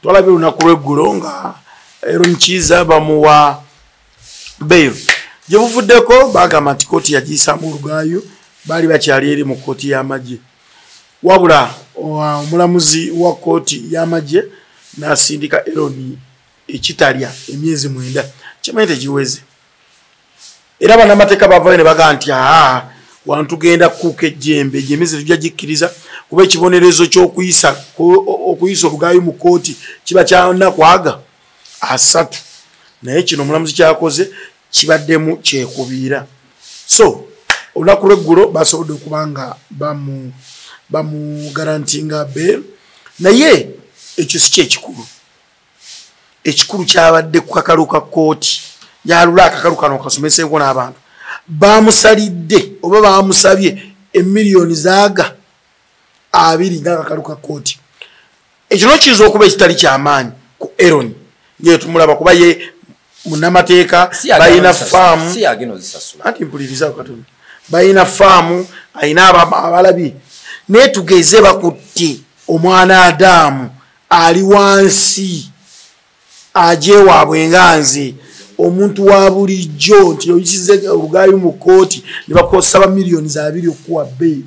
Twalabye olunaku lw'eggulo nga Eron Kiiza bamuwa bail. Gye buvuddeko bagamba nti kooti yagiyisaamu olugaayo, baali bakyali eri mu kooti y'amagye. Wabula omulamuzi wa kooti y'amagye n'asindika Eron ekitalya emyezi 9, kimanyi tegiweze. Era bannamateeka bavaayo ne bagamba nti aa, wano tugenda kukuuka ejjembe, egyo emyezi tujja gikkiriza kuba ekibonerezo ky'okuyisa olugaayo mu kooti kiba kya nnaku aga 3. Naye kino omulamuzi kyakoze kibaddemu kyekubiira. So olunaku lw'eggulo basobodde okuba nga bamugarantinga bail, naye ekyo si kyekikulu. Ekikulu kyabadde ku kakalu ka kooti. Yalula akakalu kano kasomeseeko n'abantu. Bamusalidde oba bamusabye emiliyoni zaaga 2 ng'akakalu ka kooti. Ekyo no kiyinza okuba ekitali kyamaanyi ku Eron nge tumulaba kuba ye munnamateeka, balina faamu. Anti mpulirizaako katono. Balina faamu, alina abalabi. Naye tugeze bakutte omwana Adamu ali wansi ajewaabwe nga nze omuntu wa bulijjo nti oyisize olugaayo mu kooti ne bakusaba miliyoni 2 okuwa bail.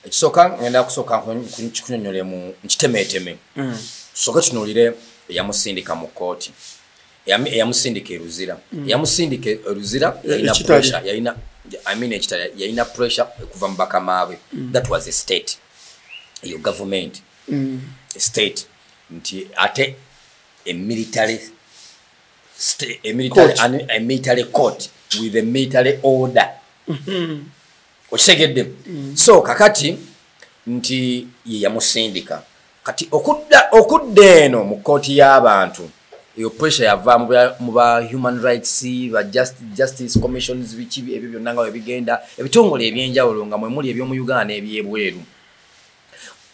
Ekisooka ngenda kusooka nkunyonnyole mu nkitemeeteme. Tusooke tunuulire eyamusindika mu kooti. Eyamusindika e Luzira. Eyamusindika e Luzira yalina pressure, yalina I mean ekitalya yalina pressure okuva mu bakamaabe. That was a state. Eyo government. A state nti ate a military a military court with a military order. Okitegedde? So kakati nti ye yamusindika. Kati okudda eno mu kooti y'abantu, eyo pressure yava mu ba human rights, ba justice commissions, biki ebyo byonna nga bwe bigenda, ebitongole ebyenjawulo nga mwe muli eby'omu Uganda n'ebyebweru,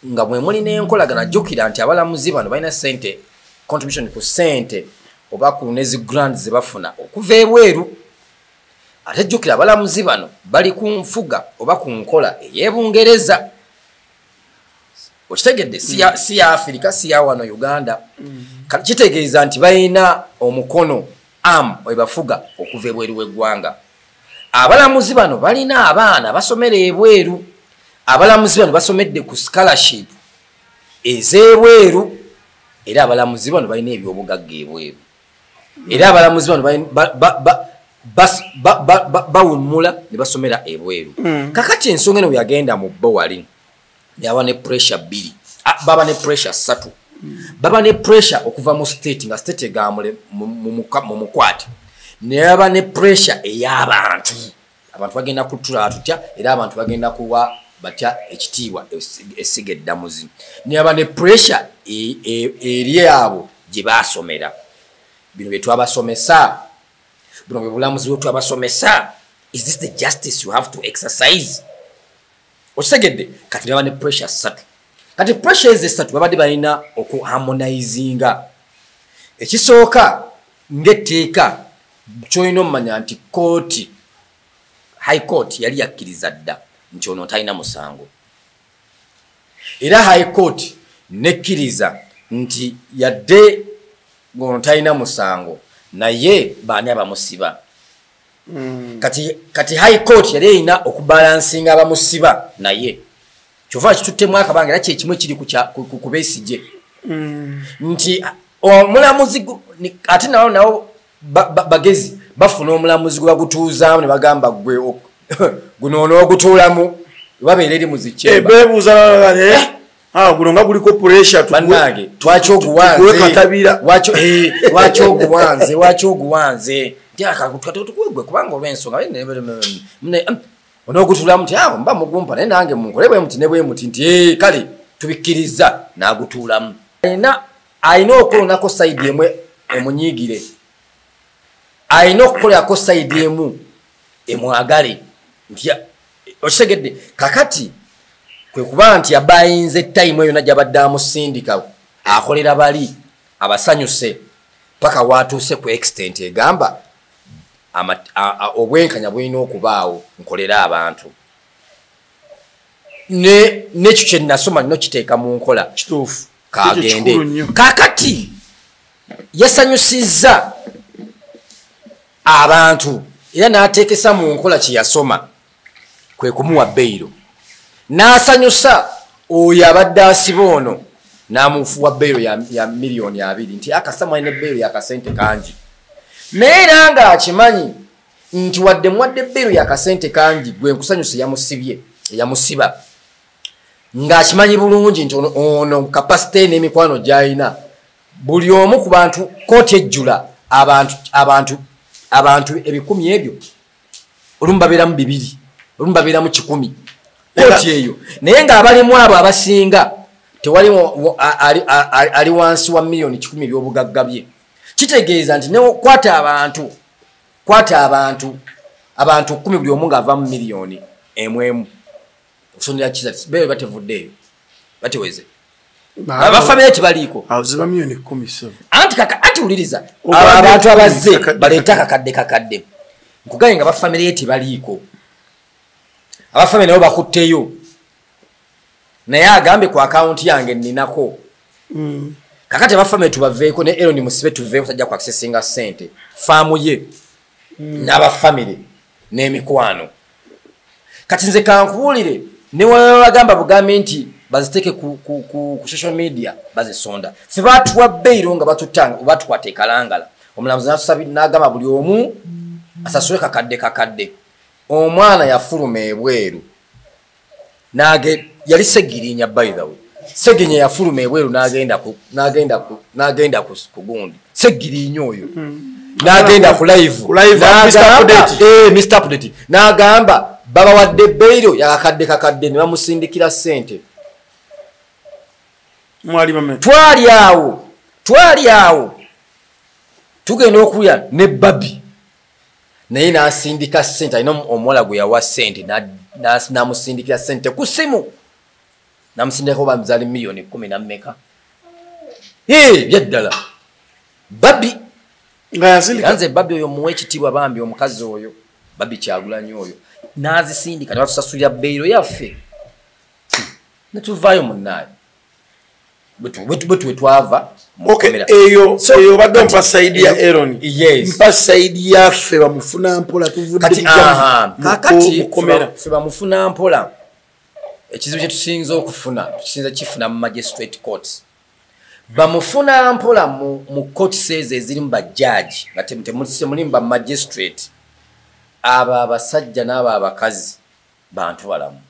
nga mwe muli n'enkolagana. Jjukira nti abalamuzi bano balina ssente, contribution ku ssente oba ku nezi grants ze bafuna okuva ebweru. Ate jjukira abalamuzi bano bali ku nfuga oba ku nkola ey'Ebungereza. Okitegedde? Si ya Afirika, si ya wano Uganda. Kitegeeza nti balina omukono am webafuga okuva ebweru w'eggwanga. Abalamuzi bano balina abaana basomera ebweru. Abalamuzi bano basomedde ku scholarship ez'ebweru. Era abalamuzi bano balina ebyobugagga ebweru. Era abalamuzi bano bawummula ne basomera ebweru. Kakati ensonga eno yagenda mu bo wali yaba ne pressure 2, baba ne pressure 3. Baba ne pressure okuva mu state nga state egamule mu mukwate. Ne baba ne pressure ey'abantu. Abantu bagenda kutula tutya, era abantu bagenda kuwa batya ekitiibwa essiga eddamuzi. Ne baba ne pressure eri abo gye baasomera. Bino bye twabasomesa, buno bwe bulamuzi bwe twabasomesa. Is this the justice you have to exercise? Okitegedde? Kati baba ne pressure ssatu. Kati pressure ezo essatu babadde balina okuharmonizinga. Ekisooka, ng'etteeka kyolina omumanya nti kooti, High Court yali yakkiriza dda nti ono talina musango, era High Court nekkiriza nti yadde ng'ono talina musango, naye baani abamusiba? Kati High Court yali erina okubalansinga abamusiba, naye kyova kituttemu akabanga, era kyekimu ekiri ku Besigye nti omulamuzi ate nawo bagezi bafuna omulamuzi gwe bagutuuzaamu ne bagamba gwe guno onoogutuulamu, babeera eri muzikyemba. Beebuuza, guno nga guliko pressure. Bannange, twaki oguwanze? Lwaki oguwanze? Lwaki oguwanze? Nti kubanga olw'ensonga onoogutulamu nti awo mba mugumpa, naye nange munkole bwe muti ne bwe muti, nti kale tubikkiriza, n'agutuulamu. Alina okulonako side emu emunyiigire, alina okukolerako side emu emwagale, nti okitegedde? Kakati kwe kuba nti abayinza etayimu eyo gyabadde amusindika akolera bali abasanyuse paka watuuse ku extent egamba obwenkanya bulina okubaawo, nkolera abantu nekyo kyenasoma nino kiteeka mu nkola. Kituufu. Kagende. Ekyo kikulu nnyo. Kakati yasanyusizza abantu era n'ateekesa mu nkola kye yasoma, kwe kumuwa beyiro, n'asanyusa oyo abadde asiba ono n'amufuwa beyiro ya 20 miliyoni, nti akasamu alina beyiro yakasente kangi, naye era ng'akimanyi nti wadde muwadde beyiro yakasente kangi, gwe nkusanyusa yamusibye, yamusiba ng'akimanyi bulungi nti ono capacity n'emikwano gy'alina, buli omu ku bantu kooti ejjula abantu 1000 ebyo, olumu babeeramu 2, olumu babeeramu 100 kooti eyo, naye ng'abalimu abo abasinga tewali ali wansi wa 100 miliyoni ebyobugagga bye. Kitegeeza nti nekwata abantu, kwata abantu 10, buli omu ng'ava mu 1 miliyoni emu, okusondera kiza beeyo batevuddeeyo bateweze, abafamire tebaliiko. Awo ziba 10 miliyoni 7. Anti kaka, anti wuliriza. Ogambye abantu abazze kakadde, baleete akakadde kakadde, nkugaye nga bafamire ye tebaliiko, abafamire nabo bakutteyo, naye agambye ku akawunti yange nninako. Kakati abafamire tubaveeko, ne Eroni musibe tuveeko, tajja ku accessinga ssente faamu ye n'abafamire n'emikwano. Kati nze kankubuulire, ne wabagamba bugambi nti baziteeke ku social media, bazisonda. Fe batuwa beyiro nga batutanga, batukwata ekalangala, omulamuzi n'agamba buli omu asasule kakadde kakadde. Omwana yafuluma ebweru nage yali Segirinya, by the way, Segirinya yafuluma ebweru n'agenda ku gundi, Segirinya oyo n'agenda ku live. Ku live, Mr. Update. Mr. Update n'agamba babawadde beyiro yakakadde kakadde, ne bamusindikira ssente. Mwali bameka? Twali awo tugenda okulya ne Babi, naye n'asindika ssente, alina omuwala gwe yawa ssente, n'amusindikira ssente ku ssimu, n'amusindikako bamzaali 10 miliyoni na mmeka. Byaddala Babi. Nga yasindika? Era nze Babi oyo muwa ekitiibwa, bambi omukazi oyo Babi Kyagulanyi oyo n'azisindika ne batusasulira beyiro yaffe ne tuvaayo munnaayo bwe twava mu Okay, kkomera. Eyo So, eyo obadde mpa side ya Aaron. Yes. Mpa side yaffe bamufuna mpola, tuvudde Kati aha, kakati mukomera. Ffe bamufuna mpola, ekizibu kyetusinza okufuna, tusinza kifuna mu magistrate courts. Bamufuna mpola mu courts ezo ezirimu bajjaji nga temulimu ba magistrate, abo abasajja n'abo abakazi bantu balamu.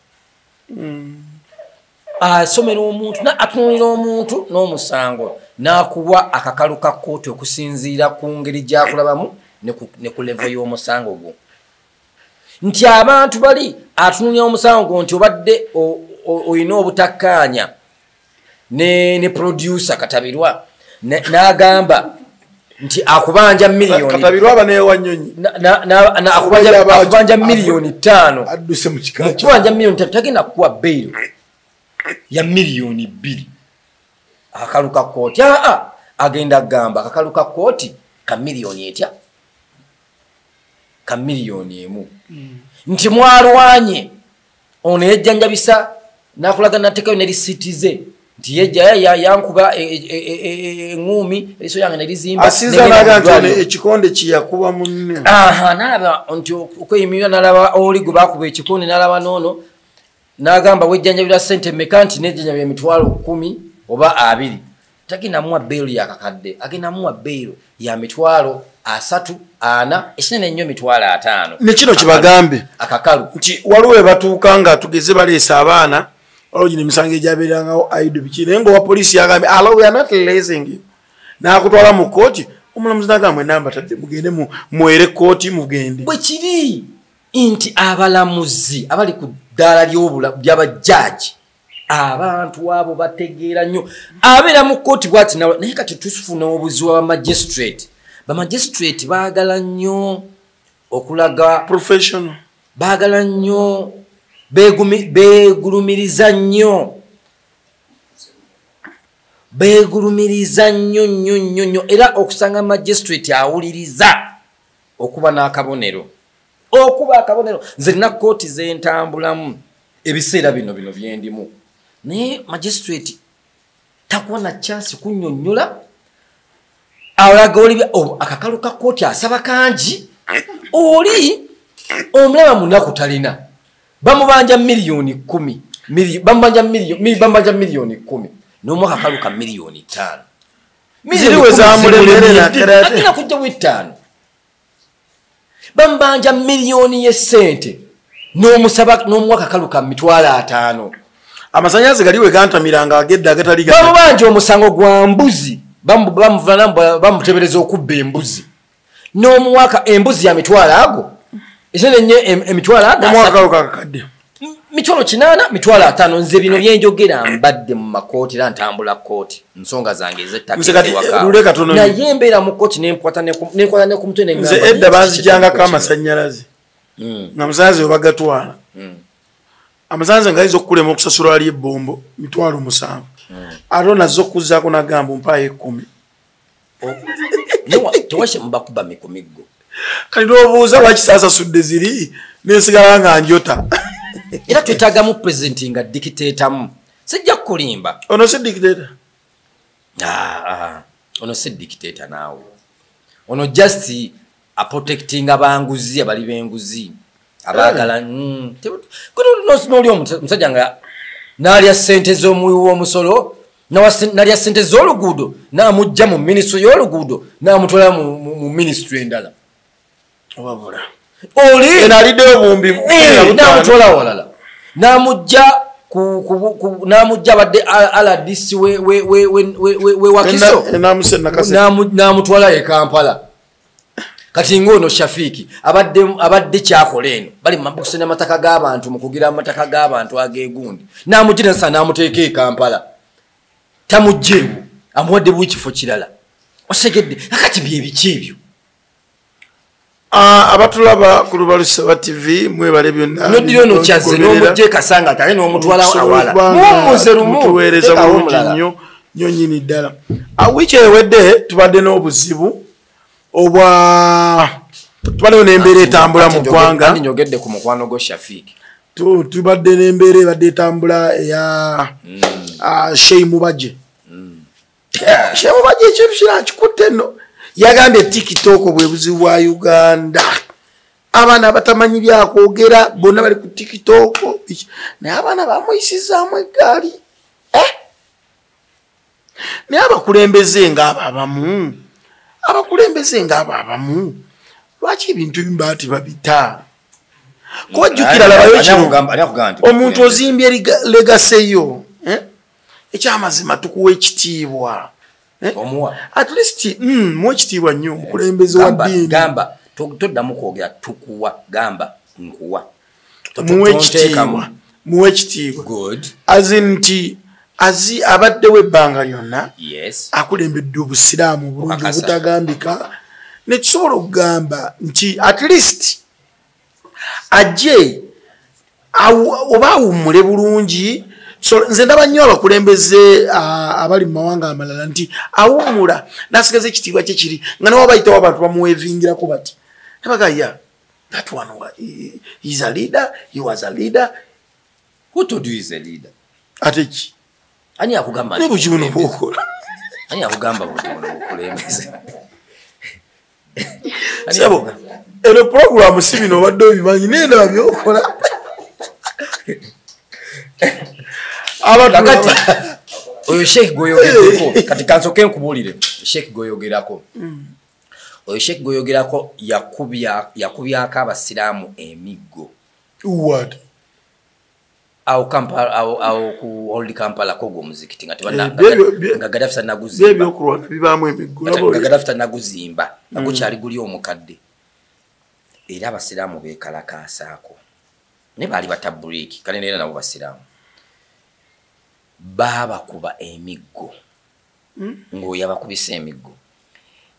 Asomera omuntu, atunulira omuntu n'omusango n'akuwa akakalu ka kooti okusinziira ku ngeri gy'akulabamu ne ku level y'omusango gwo, nti abantu bali atunulira omusango gwo nti obadde olina obutakkaanya. ne producer Katabirwa n'agamba nti akubanja miliyoni Katabirwa bane wanyonyi na akubanja miliyoni 5 adduse mu kika akubanja miliyoni 3 tagenda kuwa bail ya miliyoni 2 akakaluka kooti agenda gamba akakaluka kooti ka miliyoni etya ka miliyoni 1 nti mwalwanye ono yejjanjabisa nakulaga natekayo ne risiti ze nti yejja yankuba engumi eriso yange nerizimba asinza naga nti ekikonde kiyakuba munne nalaba nti okweyimirira nalaba oli gwe bakuba ekikonde nalaba nono nagamba wejjanjabira sente mmeka nti nejjanjabira emitwalo 10 oba 20 tagenda muwa bail yakakadde agenda muwa bail ya mitwalo 3 4 ekinene ennyo mitwalo 5 ne kino kibagambe akakalu nti waliwo batuuka nga tugeze baleesa abaana waliwo gino emisango egyabeerangawo aido biki naye nga owa poliisi yagambye alo we are not releasing you n'akutwala mu kkooti omulamuzi n'agamba enamba tadde mugende mwere kkooti mugende bwe kiri nti abalamuzi abali ku ddaala ly'abajjaaji abantu abo bategeera nnyo abeera mu kkooti bwati naye kati tufuna obuzibu bamagistrate bamagistrate baagala nnyo okulaga professional baagala nnyo beegulumiriza nnyo beegulumiriza nnyo nnyo nnyo nnyo era okusanga magistrate awuliriza okuba n'akabonero okuba akabonero nze nina kkooti zentambulamu ebiseera bino bino byendimu naye magistrate takuwa na chance kunnyonnyola alaga oli akakalu ka kkooti asaba kangi oli omulaba munaku talina bamubanja miliyoni 10 bamubanja miliyoni 10 n'omu akakalu ka miliyoni 5 ziriwe zamulemerera agenda kujjawo 5 bamubanja miliyoni y'essente n'omusaba n'omuwa akakalu ka mitwalo 5 amasannyalaze galiwe gantamiranga agedda agatali bamubanja omusango gwa mbuzi bamutebereza okubba embuzi n'omuwaka embuzi ya mitwalo ago ekinene emitwalo ago mitwalo 8 mitwalo 5 nze bino byenjogera mbadde mu makooti era ntambula kkooti nsonga zange ez'ettaka naye mbeera mu kkooti nenkwata ne ku mutwe nze edda banzijjangako amasannyalaze nga amasannyalaze we bagatwala amasannyalaze ngayinza okukulema okusasula ali ebbombo mitwalo 7 ate onazza okuzzaako nagamba ompaayo 10 tewashe mubakuba mikumiggo kati n'obuuza lwaki saasasudde ziri nensigala nga njota era twetaagamu pulezidenti nga dikiteetamu sijja kukulimba ono si dikiteeta ono si dikiteeta naawe ono just aprotectinga banguzi abali b'enguzi abaagala noli omusajja nga n'alya ssente z'omuwi w'omusolo nalya ssente z'oluguudo n'amugja mu minisitule y'oluguudo n'amutwala mu minisitule endala wabula oli aliddeyo bumbi n'amutwala walala n'amugja n'amugja abadde RDC we Wakiso n'amutwala e Kampala kati ng'ono Shafiki abadde kyakola eno bali mu amataka g'abantu mu kugira amataka g'abantu ag'egundi n'amugira nsa n'amuteeka e Kampala tamugjeewo amuwadde buli kifo kirala osegedde akati bye biki ebyo abatulaba ku Lubalusewa TV mwebale byonna noddira ono kyazze n'omugja e Kasanga ate n'omutwala awala muwummuze lumu mutuweereza bulungi nnyo nnyo nnyini ddala wiiki ewedde tubadde n'obuzibu obwa tubaddeyo n'embeera etambula mu ggwanga njogedde ku mukwano gwo Shafiki tubadde n'embeera ebadde etambula eya Sheikh Mubajje Sheikh Mubajje ekintu kino akikutte nno yagambye TikTok bwe buzibu bwa Uganda abaana abatamanyi byakwogera bonna bali ku TikTok naye abaana bamuyisizaamu eggaali naye abakulembeze ng'abo abamu lwaki ebintu ebimu baati babita kuba jjukira labayo kino omuntu ozimbye legacy yo ekyamazima tukuwa ekitiibwa at least muwa ekitiibwa nnyo omukulembeze wa ddiini gamba toddamu kwogera tukuwa gamba nkuwa muwa ekitiibwa muwa ekitiibwa as in nti Azi abaddewo ebbanga lyonna. Yes. Akulembedde obusiraamu bulungi Okakasa. obutagambika, nekisobola okugamba nti at least ajje oba awummule bulungi. So nze ndaba nnyo abakulembeze abali mu mawanga amalala nti awummula n'asigaza ekitiibwa kye kiri nga nawe bayitawo abantu bamuwevingirako bati nabaga ya that one he's a leader, he was a leader. Who told you he's a leader? Ate ki? Ani akugamba Ne nti buki buno mukulembeze? bw'okola? Ani akugamba buti buno bukulembeze? Ani Sebo, akugamba? Eno puroguramu si bino obadde obimanyi, naye ndaba by'okola. Abantu Kakati, oyo Sheikh gweyogerako, kati kansooke nkubuulire, Sheikh gweyogerako. Oyo Sheikh gweyogerako yakubyako abasiraamu emiggo. What? Awo Kampala, awo ku Old Kampala kogo omuzikiti nga tebanna- nga Gaddafi tannaguzimba. By'ebyokulwana bibaamu emiggo, Nga laba oli- Gaddafi tannaguzimba, nga gukyali guli omukadde. Era abasiraamu beekalakaasaako. Naye baali batabuliiki, kale neera nabo basiraamu. Baabakuba emiggo. Ng'oyo abakubisa emiggo.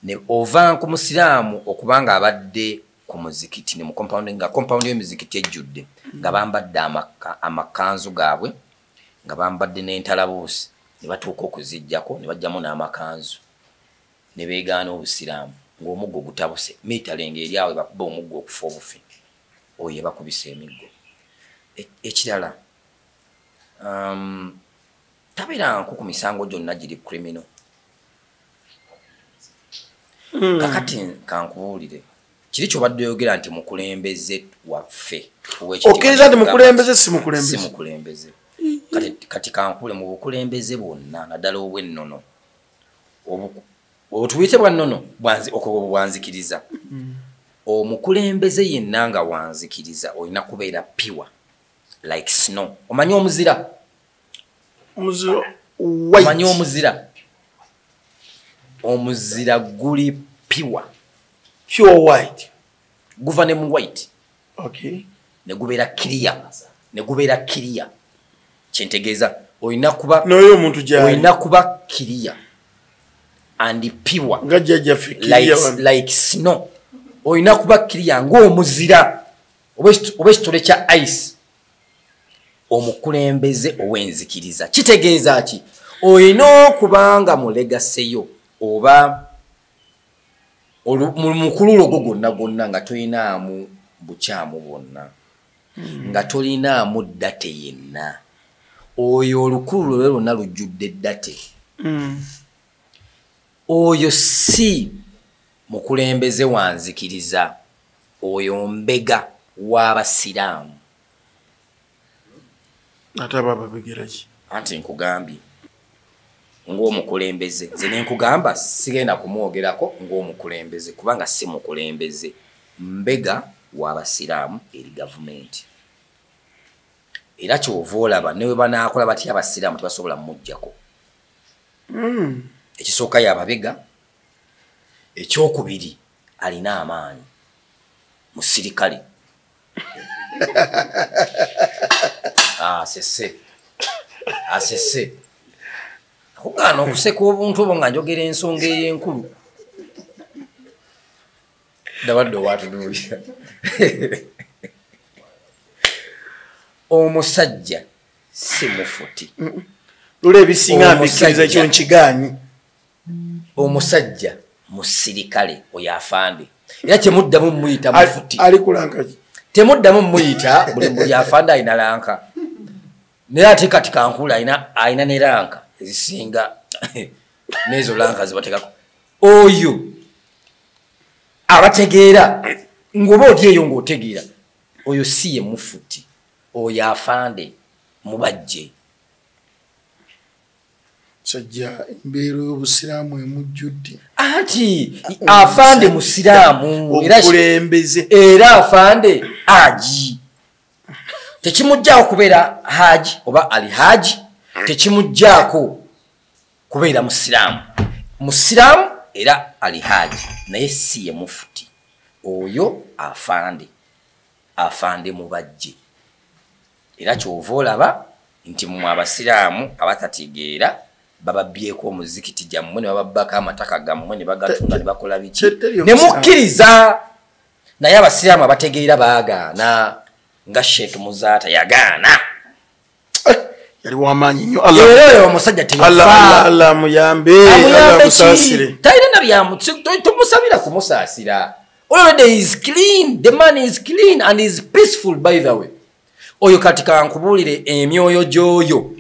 Ne ova ku musiraamu okubanga abadde ku muzikiti, ne mu compound, nga compound y'emizikiti ejjudde, nga bambadde amakanzu gaabwe, nga bambadde n'entalabuusi, ne batuuka okuziggyako, ne baggyamu n'amakanzu, ne beegaana obusiraamu, ng'omuggo gutabuse, miitalenga eri awo bakuba omuggo okufa obufi. Oyo yabakubisa emiggo. Ekirala, tabeera nku ku misango gyonna giri criminal. Kakati kankubuulire, kiri ky'obadde oyogera nti mukulembeze waffe, ow'ekitiibwa Okkiriza nti ky'ogamba mukulembeze, si mukulembeze? Si mukulembeze. Kati kankubuulire, mu bukulembeze bwonna, naddala obw'ennono, obutuyite bwa nnono, okwo bwanzikiriza. Omukulembeze yenna nga wanzikiriza olina kubeera pure like snow. Omanyi omuzira? Omuzira white. Omanyi omuzira? Omuzira guli pure. Pure white. Guva ne mu white. Okay. Ne gubeera clear. Ne gubeera clear. Kyentegeeza olina kuba N'oyo omuntu gy'ali. Olina kuba clear and pure. Nga jjajjaffe clear wano. Like snow. Olina kuba clear ng'omuzira oba ekitole kya ice. Omukulembeze ow'enzikiriza kitegeeza ki? Olina okubanga mu legacy yo oba mu mukululo gwo gwonna gwonna nga tolinaamu bukyamu bwonna, nga tolinaamu ddate yenna. Oyo olukululo lwe lwonna lujjudde ddate. Oyo si mukulembeze wa nzikiriza, oyo mbega w'abasiraamu. Ate aba ababegera ki? Anti nkugambye ng'omukulembeze, nze ne nkugamba sigenda kumwogerako ng'omukulembeze kubanga si mukulembeze, mbega w'abasiraamu eri gavumenti. Era ky'ova olaba ne bwe banaakola batya abasiraamu tebasobola kumuggyako. Ekisooka y'ababega, ekyokubiri alina amaanyi musirikale. Asese. Asese. Akugaana okuseka obuntu obwo nga njogera ensonga ey'enkulu. Ndabadde owatunuulira. Omusajja si mufuti. Lula ebisinga mbikkiriza Omusajja. kyo nkigaanyi. Omusajja musirikale oyo afande. Era temuddamu muyita mufuti. Ali kulanka ki? Temuddamu muyita buli afande alina lanka. Naye ate kati kankula alina ne lanka ezisinga n'ezo lanka zibateekako. Oyo abategeera ng'oba oti eyo ng'otegeera, oyo si ye mufuti, oyo afande mubajje. Sajja embeera y'obusiraamu emujjudde. Anti afande musiraamu, Obukulembeze. era afande aji. Tekimuggyako kubeera haji oba ali haji, tekimuggyako kubeera musiraamu. Musiraamu era ali haji, naye si ye mufuti. Oyo afande, afande mubajje. Era ky'ova olaba Nti mmwe abasiraamu abatategeera bababyeko omuzikiti gyammwe ne bababbako amataka gammwe ne bagatunda ne bakola biki ne mukkiriza. Naye abasiraamu abategeera baagaana, nga Sheikh Muzaata yagaana. Yali wamaanyi nnyo. Era oyo omusajja teyafa. Allah amuyambe, Allah amusaasire. Talina na byamu, tumusabira kumusaasira. Already is clean, the man is clean and is peaceful by the way. Oyo kati kankubuulire emyoyo gy'oyo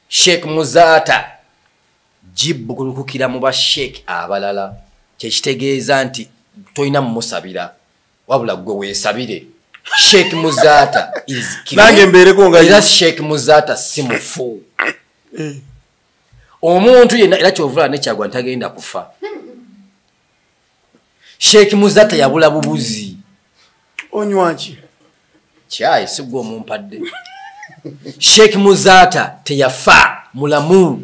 Sheikh Muzaata gibbulukukira mu ba Sheikh abalala. Kyekitegeeza nti tolina mumusabira, wabula gwe weesabire. Sheikh Muzaata is clean. Nange mbeereko nga era Sheikh Muzaata si mufu. Omuntu yenna era kyovula ne Kyagwa ntagenda kufa. Sheikh Muzaata yabula bubuzi. Onywaki? Kyayi si gwe omumpadde. Sheikh Muzaata teyafa, mulamu.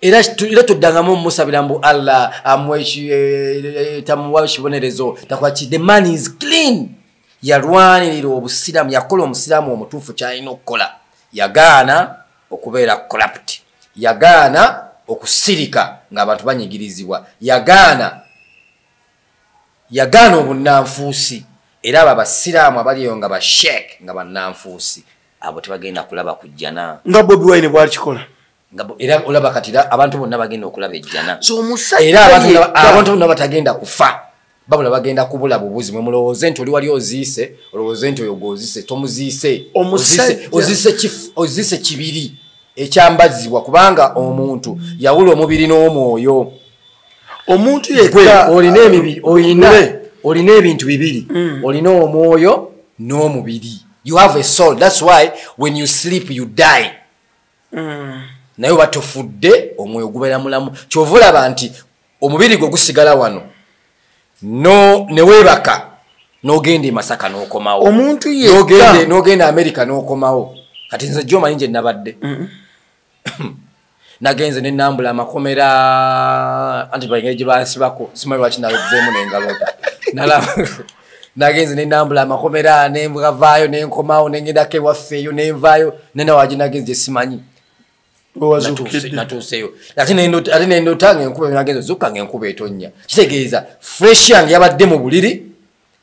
Era tuddangamu omusabira mbu Allah amuwe tamuwa ekibonerezo takwaki. The man is clean. Yalwanirira obusiraamu, yakola omusiraamu omutuufu ky'alina okukola. Yagaana okubeera corrupt, yagaana okusirika ng'abantu banyigirizibwa, yagaana obunnanfuusi. Era abo abasiraamu abaliyo nga ba sheikh nga bannanfuusi, abo tebagenda kulaba kujjana nga Bobi Wine bw'akikola. Era olaba kati abantu bonna bagenda okulaba ejjana. Era abantu bonna batagenda kufa, babula bagenda kubula bubuzi. Mwe mulowooze nti oli wali oziise, olowooze nti oyo gw'oziise, tomuziise. Oziise kibiri ekyambazibwa, kubanga omuntu yawula omubiri n'omwoyo. Omuntu yekka olina emibiri, olina ebintu bibiri, olina omwoyo n'omubiri. You have a soul. That's why when you sleep you die. Naye oba tofudde omwoyo gubeera mulamu. Kyova olaba nti omubiri gwe gusigala wano, ne weebaka n'ogenda e Masaka n'okomawo, omuntu yekka n'ogenda Amerika n'okomawo. Kati nze jjo omanyi gye nabadde. Nagenze ne nambula amakomera, anti engeri gye bansibako simanyi lwaki nazeemu n'engalo. Nagenze ne nambula amakomera ne nvaayo ne nkomawo ne ngendako ewaffe eyo ne nvaayo nenawagi nagenze gye simanyi. Natuuseyo ate nendota nga enkuba, nagenze ozukka nga enkuba etonnya. Kitegeeza fresh yange yabadde mu buliri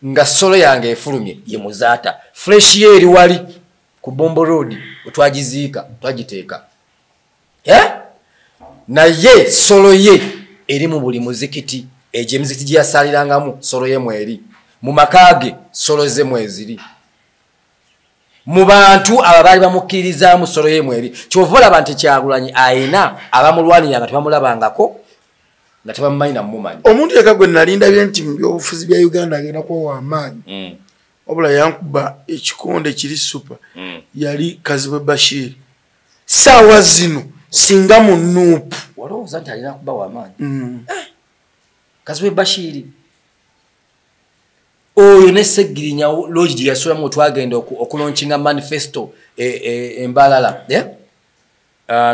nga solo yange efulumye ye Muzaata. Fresh ye eri wali ku Bombo Road wetwagiziika twagiteeka, naye solo ye eri mu buli muzikiti. Egyo emizikiti gye yasaalirangamu solo ye mweri, mu maka ge solo ze mweziri, mu bantu abo baali bamukkirizaamu solo ye mweri. Kyova olaba nti Kyagulanyi ayina abamulwanirira nga tebamulabangako, nga tebamumanyi namumanyi. Omuntu yekka gwe nali ndabye nti mu byobufuzi bya Uganda agenda kuba w'amaanyi, wabula yankuba ekikonde kiri super, yali Kazibwe Bashir. Saawa zino singa mu NUP walowooza nti alina kuba w'amaanyi. Kazibwe Bashir oyo ne Ssegirinya lodge gye yasulamu twagenda okulaunchinga manifesto embalala.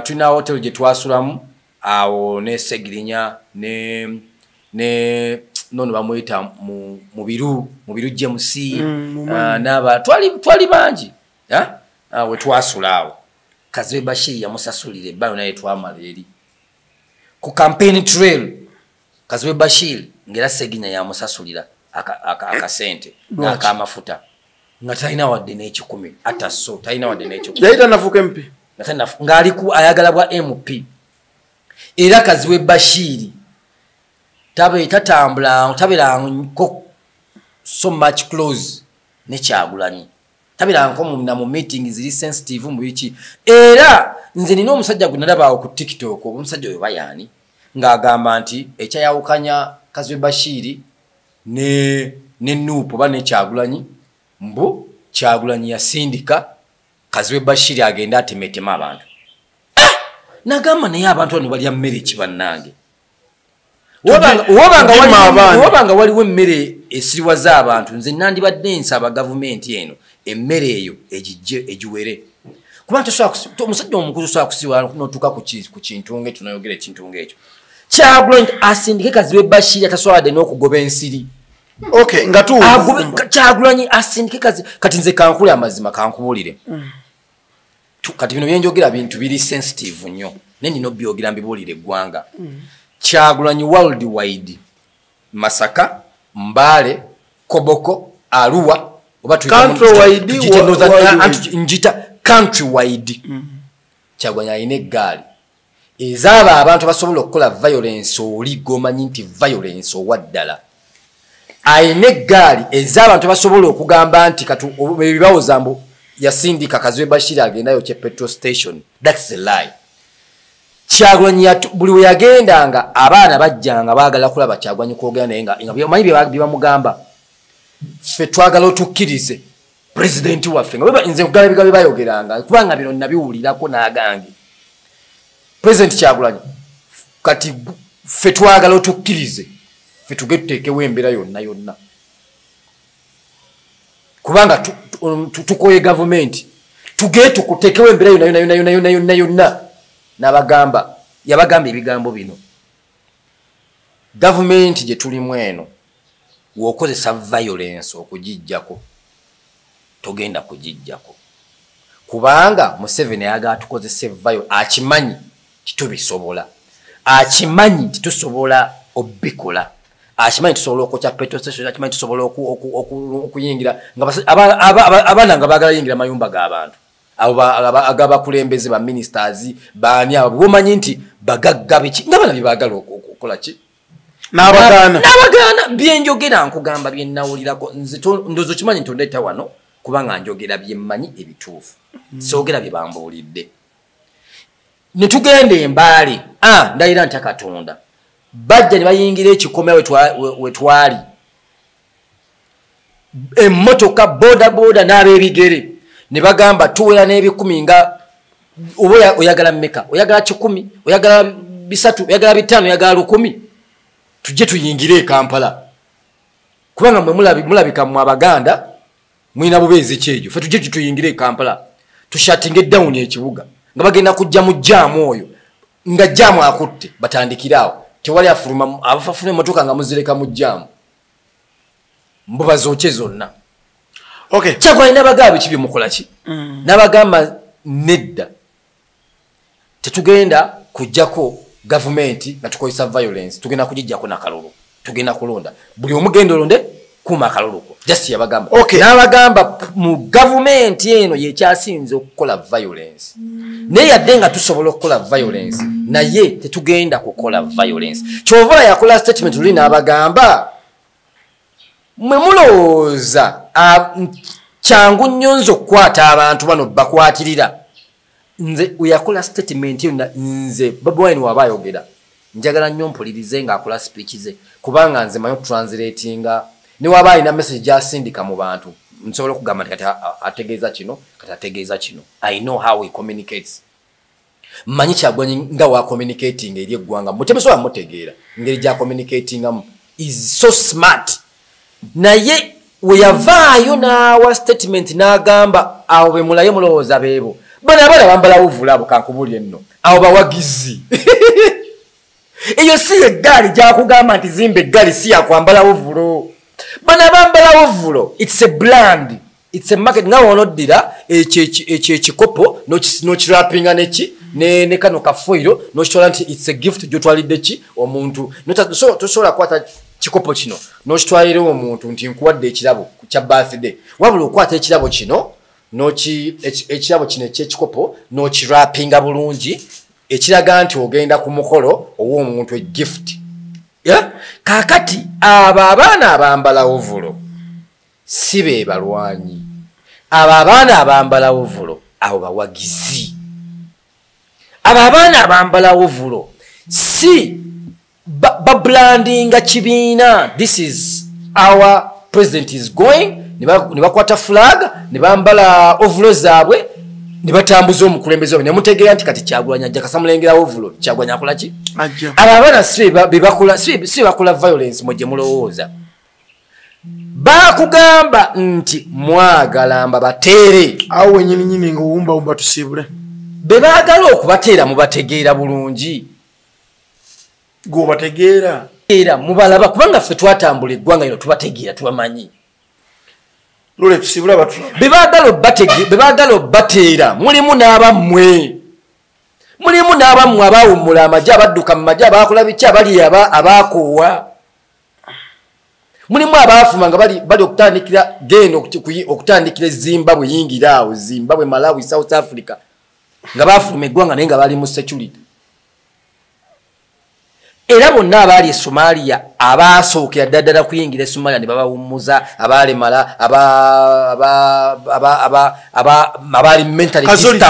Tulina hotel gye twasulamu awo ne Ssegirinya ne nono bamuyita Mubiru James, n'aba twali bangi we twasula awo. Kazibwe Bashir yamusasulira ebbanga naye twamala eri ku campaign trail. Kazibwe Bashir ng'era Ssegirinya yamusasulira akasente n'akamafuta nga talina wadde n'ekikumi, ata so talina wadde n'ekikumi. Yali tannafuuka MP, ng'ali ayagala bwa MP. Era Kazibwe Bashir tatambula, tabeerangako so much close ne Kyagulanyi, tabeerangako mu meeting ziri sensitive mu biki. Era nze nina omusajja gwe nalaba awo ku TikTok, omusajja oyo bayaani ng'agamba nti ekyayawukanya Kazibwe Bashir ne NUP oba ne Kyagulanyi, mbu Kyagulanyi yasindika Kazibwe Bashir agende atemetema abantu. Nagamba naye abantu bano balya mmere ki bannange? Wabanga waliwo emmere esiriwaza abantu, nze nandibadde nsaba gavumenti eno emmere eyo egijje egiwere. Kuba omusajja omukulu osobola kusiwa n'otuuka ku kintu ng'ekyo n'oyogera ekintu ng'ekyo. Kyagulanyi asindike Kazibwe Bashir atasobola n'okugoba ensiri. Okay, nga Kyagulanyi asindike Kazibwe. Kati nze kankule amazima kankubuulire. Kati bino byenjogera bintu biri sensitive nnyo, naye nina obyogera mbibuulire eggwanga. Kyagulanyi worldwide, Masaka, Mbale, Koboko, Arua, oba njita countrywide. Kyagulanyi alina eggaali ezaaba abantu abasobola okukola violence, oli gomanyi nti violence owa ddala. Alina eggaali ez'abantu basobola okugamba nti ebibawoza mbu yasindika Kazibwe Bashir agendayo kye petrol station. That's a lie. Kyagulanyi buli we yagendanga abaana bajjanga baagala kulaba Kyagulanyi kwogera naye, nga omanyi bye bamugamba, ffe twagala otukkirize pulezidenti waffe. Nga nze nkugamba ebigambo bye bayogeranga, kubanga bino nabiwulirako n'agange. Pulezidenti Kyagulanyi, kati ffe twagala otukkirize ffe tuge tuteekewo embeera yonna yonna, kubanga tukoye gavumenti, tuge tukuteekewo embeera yonna yonna yonna yonna yonna yonna. N'abagamba, yabagamba ebigambo bino: gavumenti gye tulimu eno, w'okozesa violence okugijjako togenda kugijjako, kubanga Museveni ayagala tukozese violence. Akimanyi titubisobola, akimanyi titusobola obikola, akimanyi tusobola okwokya petrol station, akimanyi tusobola okuyingira abaana nga baagala yingira mayumba g'abantu abo agabakulembeze, ba ministers baani, abo bomanyi nti bagagga biki, nga bana byebaagala okukola ki. N'abagaana. N'abagaana. Byenjogera nkugamba byenawulirako nze. Ndowooza okimanyi nti ondeeta wano kubanga njogera byemmanyi ebituufu, soogera bye bambuulidde. Ne tugenda embaale, ndayira ntya Katonda, bajja ne bayingira ekikomera we twali, emmotoka boda boda n'ab'ebigere, ne bagamba tuwera n'ebikumi, nga oba oyagala mmeka, oyagala 100, oyagala 300, oyagala 500, oyagala 1000, tujje tuyingire e Kampala, kubanga mwe mulabika mmwe Abaganda mulina bubeezi kyegyo, ffe tujje tuyingire e Kampala tushuttinge down ekibuga. Nga bagenda kujja mu jaamu oyo, nga jaamu akutte, batandikire awo, tewali afuluma, abafuna emmotoka nga muzireka mu jaamu, mbu bazookye zonna. Kyagulanyi n'abagamba biki byemukola ki? N'abagamba nedda, tetugenda kujjako gavumenti nga tukozesa violence, tugenda kugijjako nakalulu, tugenda kulonda, buli omugenda olonde, kuuma akalulu ko. Just yabagamba. N'abagamba mu gavumenti eno yekyasinze okukola violence, naye yadde nga tusobola okukola violence, naye tetugenda kukola violence. Kyova yakola statement luli n'abagamba, mwe mulowooza kyangu nnyo nze okukwata abantu bano bakwatirira nze. Weyakola statement yonna, nze Bobi Wine waba ayogera njagala nnyo mpulirize ng'akola speech ze, kubanga nze manyi okutranslatinga. Ne waba alina message gy'asindika mu bantu, nsobola okugamba nti kati ategeeza kino, kati ategeeza kino. I know how he communicates. Mmanyi Kyagulanyi nga wa communicating eri eggwanga, mutemusobola mutegeera engeri gya communicatingamu, is so smart. Naye we yavaayo n'awa statement n'agamba abo be mulaye mulowooza beebo bano abaana bambala buvula abo, kankubulye nno, abo bawagizi. Eyo si eggaali gyakugamba nti zimba eggaali, si yakwambala buvulo. Bano abambala buvulo, it's a brand, it's a market. Nga wonoddira ekyo ekikopo n'okirapinga neki ne kano kafoiro, n'okitwala nti it's a gift gyotwalidde ki omuntu. Tosobola kukwata kikopo kino n'okitwalira omuntu nti nkuwadde ekirabo kya birthday, wabula okwata ekirabo kino ekirabo kino ekyekikopo n'okirapinga bulungi, ekiraga nti ogenda ku mukolo ow'omuntu, egift. Yeah? Kaakati abo abaana abambala ovulo si be balwanyi, abo abaana abambala ovulo abo bawagizi, abo abaana abambala ovulo si babrandinga kibiina. This is our president is going, ne bakwata flag ne bambala ovulo zaabwe ne batambuza omukulembeze waabwe, ne mutegeera nti kati Kyagulanyi ajja, kasamulengera ovulo, Kyagulanyi akola ki? Ajja. Abo abaana si si bakola violence mwe gye mulowooza. Bakugamba nti mwagala mbabateere awo wenyini nyini nga owumbawumba tusiibule. Be baagala okubateera mubategeera bulungi. Gweobategeera. Era mubalaba, kubanga ffe twatambula eggwanga lino, tubategeera, tubamanyi. Lule tusibula batulaba. Bebaagala obbateera mulimu n'abammwe. Mulimu n'abammwe abaawummula amagye, abadduka mu magye, abakola biki, abali abakoowa. Mulimu abaafuma nga bali okutandikira genda okutandikira Zimbabwe, yingira awo Zimbabwe, Malawi, South Africa, nga baafuluma eggwanga naye nga bali mu security. Era bonna abaali e Somalia abaasookera ddala ddala kuyingira e Somalia ne babawummuza, abaalemala, abaali mentally disturbed,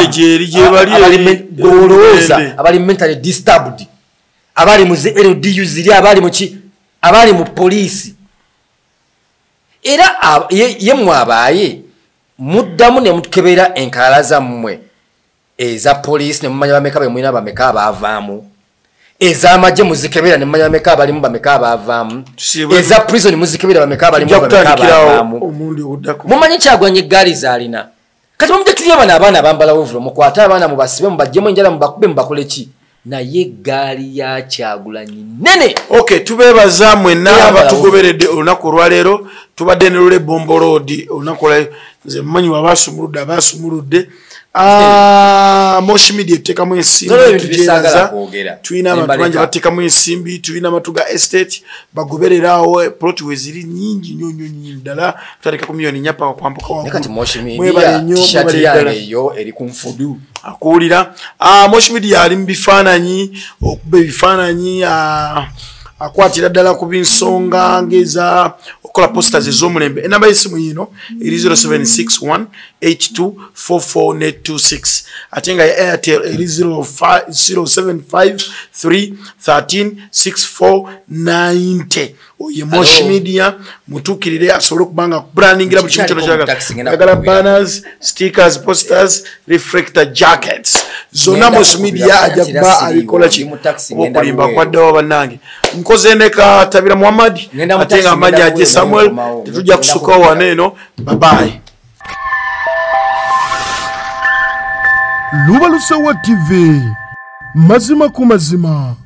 abali mentally disturbed, abali mu LDU ziri, abali mu ki, abali mu poliisi. Era ye mwabaaye muddamu ne mutukebera enkalala zammwe eza poliisi ne mumanya bameka be mulina, bameka abaavaamu. Ez'amagye muzikebera ne mumanya bameka abalimu, bameka abaavaamu. Eza prison muzikebera bameka abalimu, bameka abaavaamu. Mumanyi Kyagulanyi eggaali z'alina. Kati mumujje tulye bano abaana abambala ovulo, mukwate abaana mubasibe, mubaggyemu enjala, mubakube, mubakole ki. Naye eggaali ya Kyagulanyi nene. Okay, tubeebaza mwenna abatugoberedde olunaku olwaleero. Tubadde ne Lule Bombo Road olunaku olwaleero. Nze mmanyi wabaasumuludde abaasumuludde. Moshi Media eteekamu ensimbi, tulina abantu bangi bateekamu ensimbi, tulina Matuga Estate bagoberera awo, plot we ziri nnyingi nnyo nnyo nnyo ddala, tutandika ku miliyoni 4 paka kwambuka waggulu. Mwebale nnyo, mwebale ddala. Akuwulira. Moshi Media ali mu bifaananyi, okuba ebifaananyi, akwatira ddala ku binsonga ngeza okukola posters ez'omulembe. Enamba y'essimu yino eri 0761 824426, ate nga ya Airtel eri 0753 13 6490. Oye Moshi Media mutuukirire asobole okuba nga brandingira buli kintu kyonna ky'oyagala. Oyagala banners, stickers, posters, reflector jackets, zonna Moshi Media ajja kuba abikola ki okulimba kwaddewo bannange. Nkoze ne Katabira Muhammad, ate nga amannya Aje Samuel. Tetujja kusukkawo wano eno. Bye-bye. Lubalusewa TV, mazima ku mazima.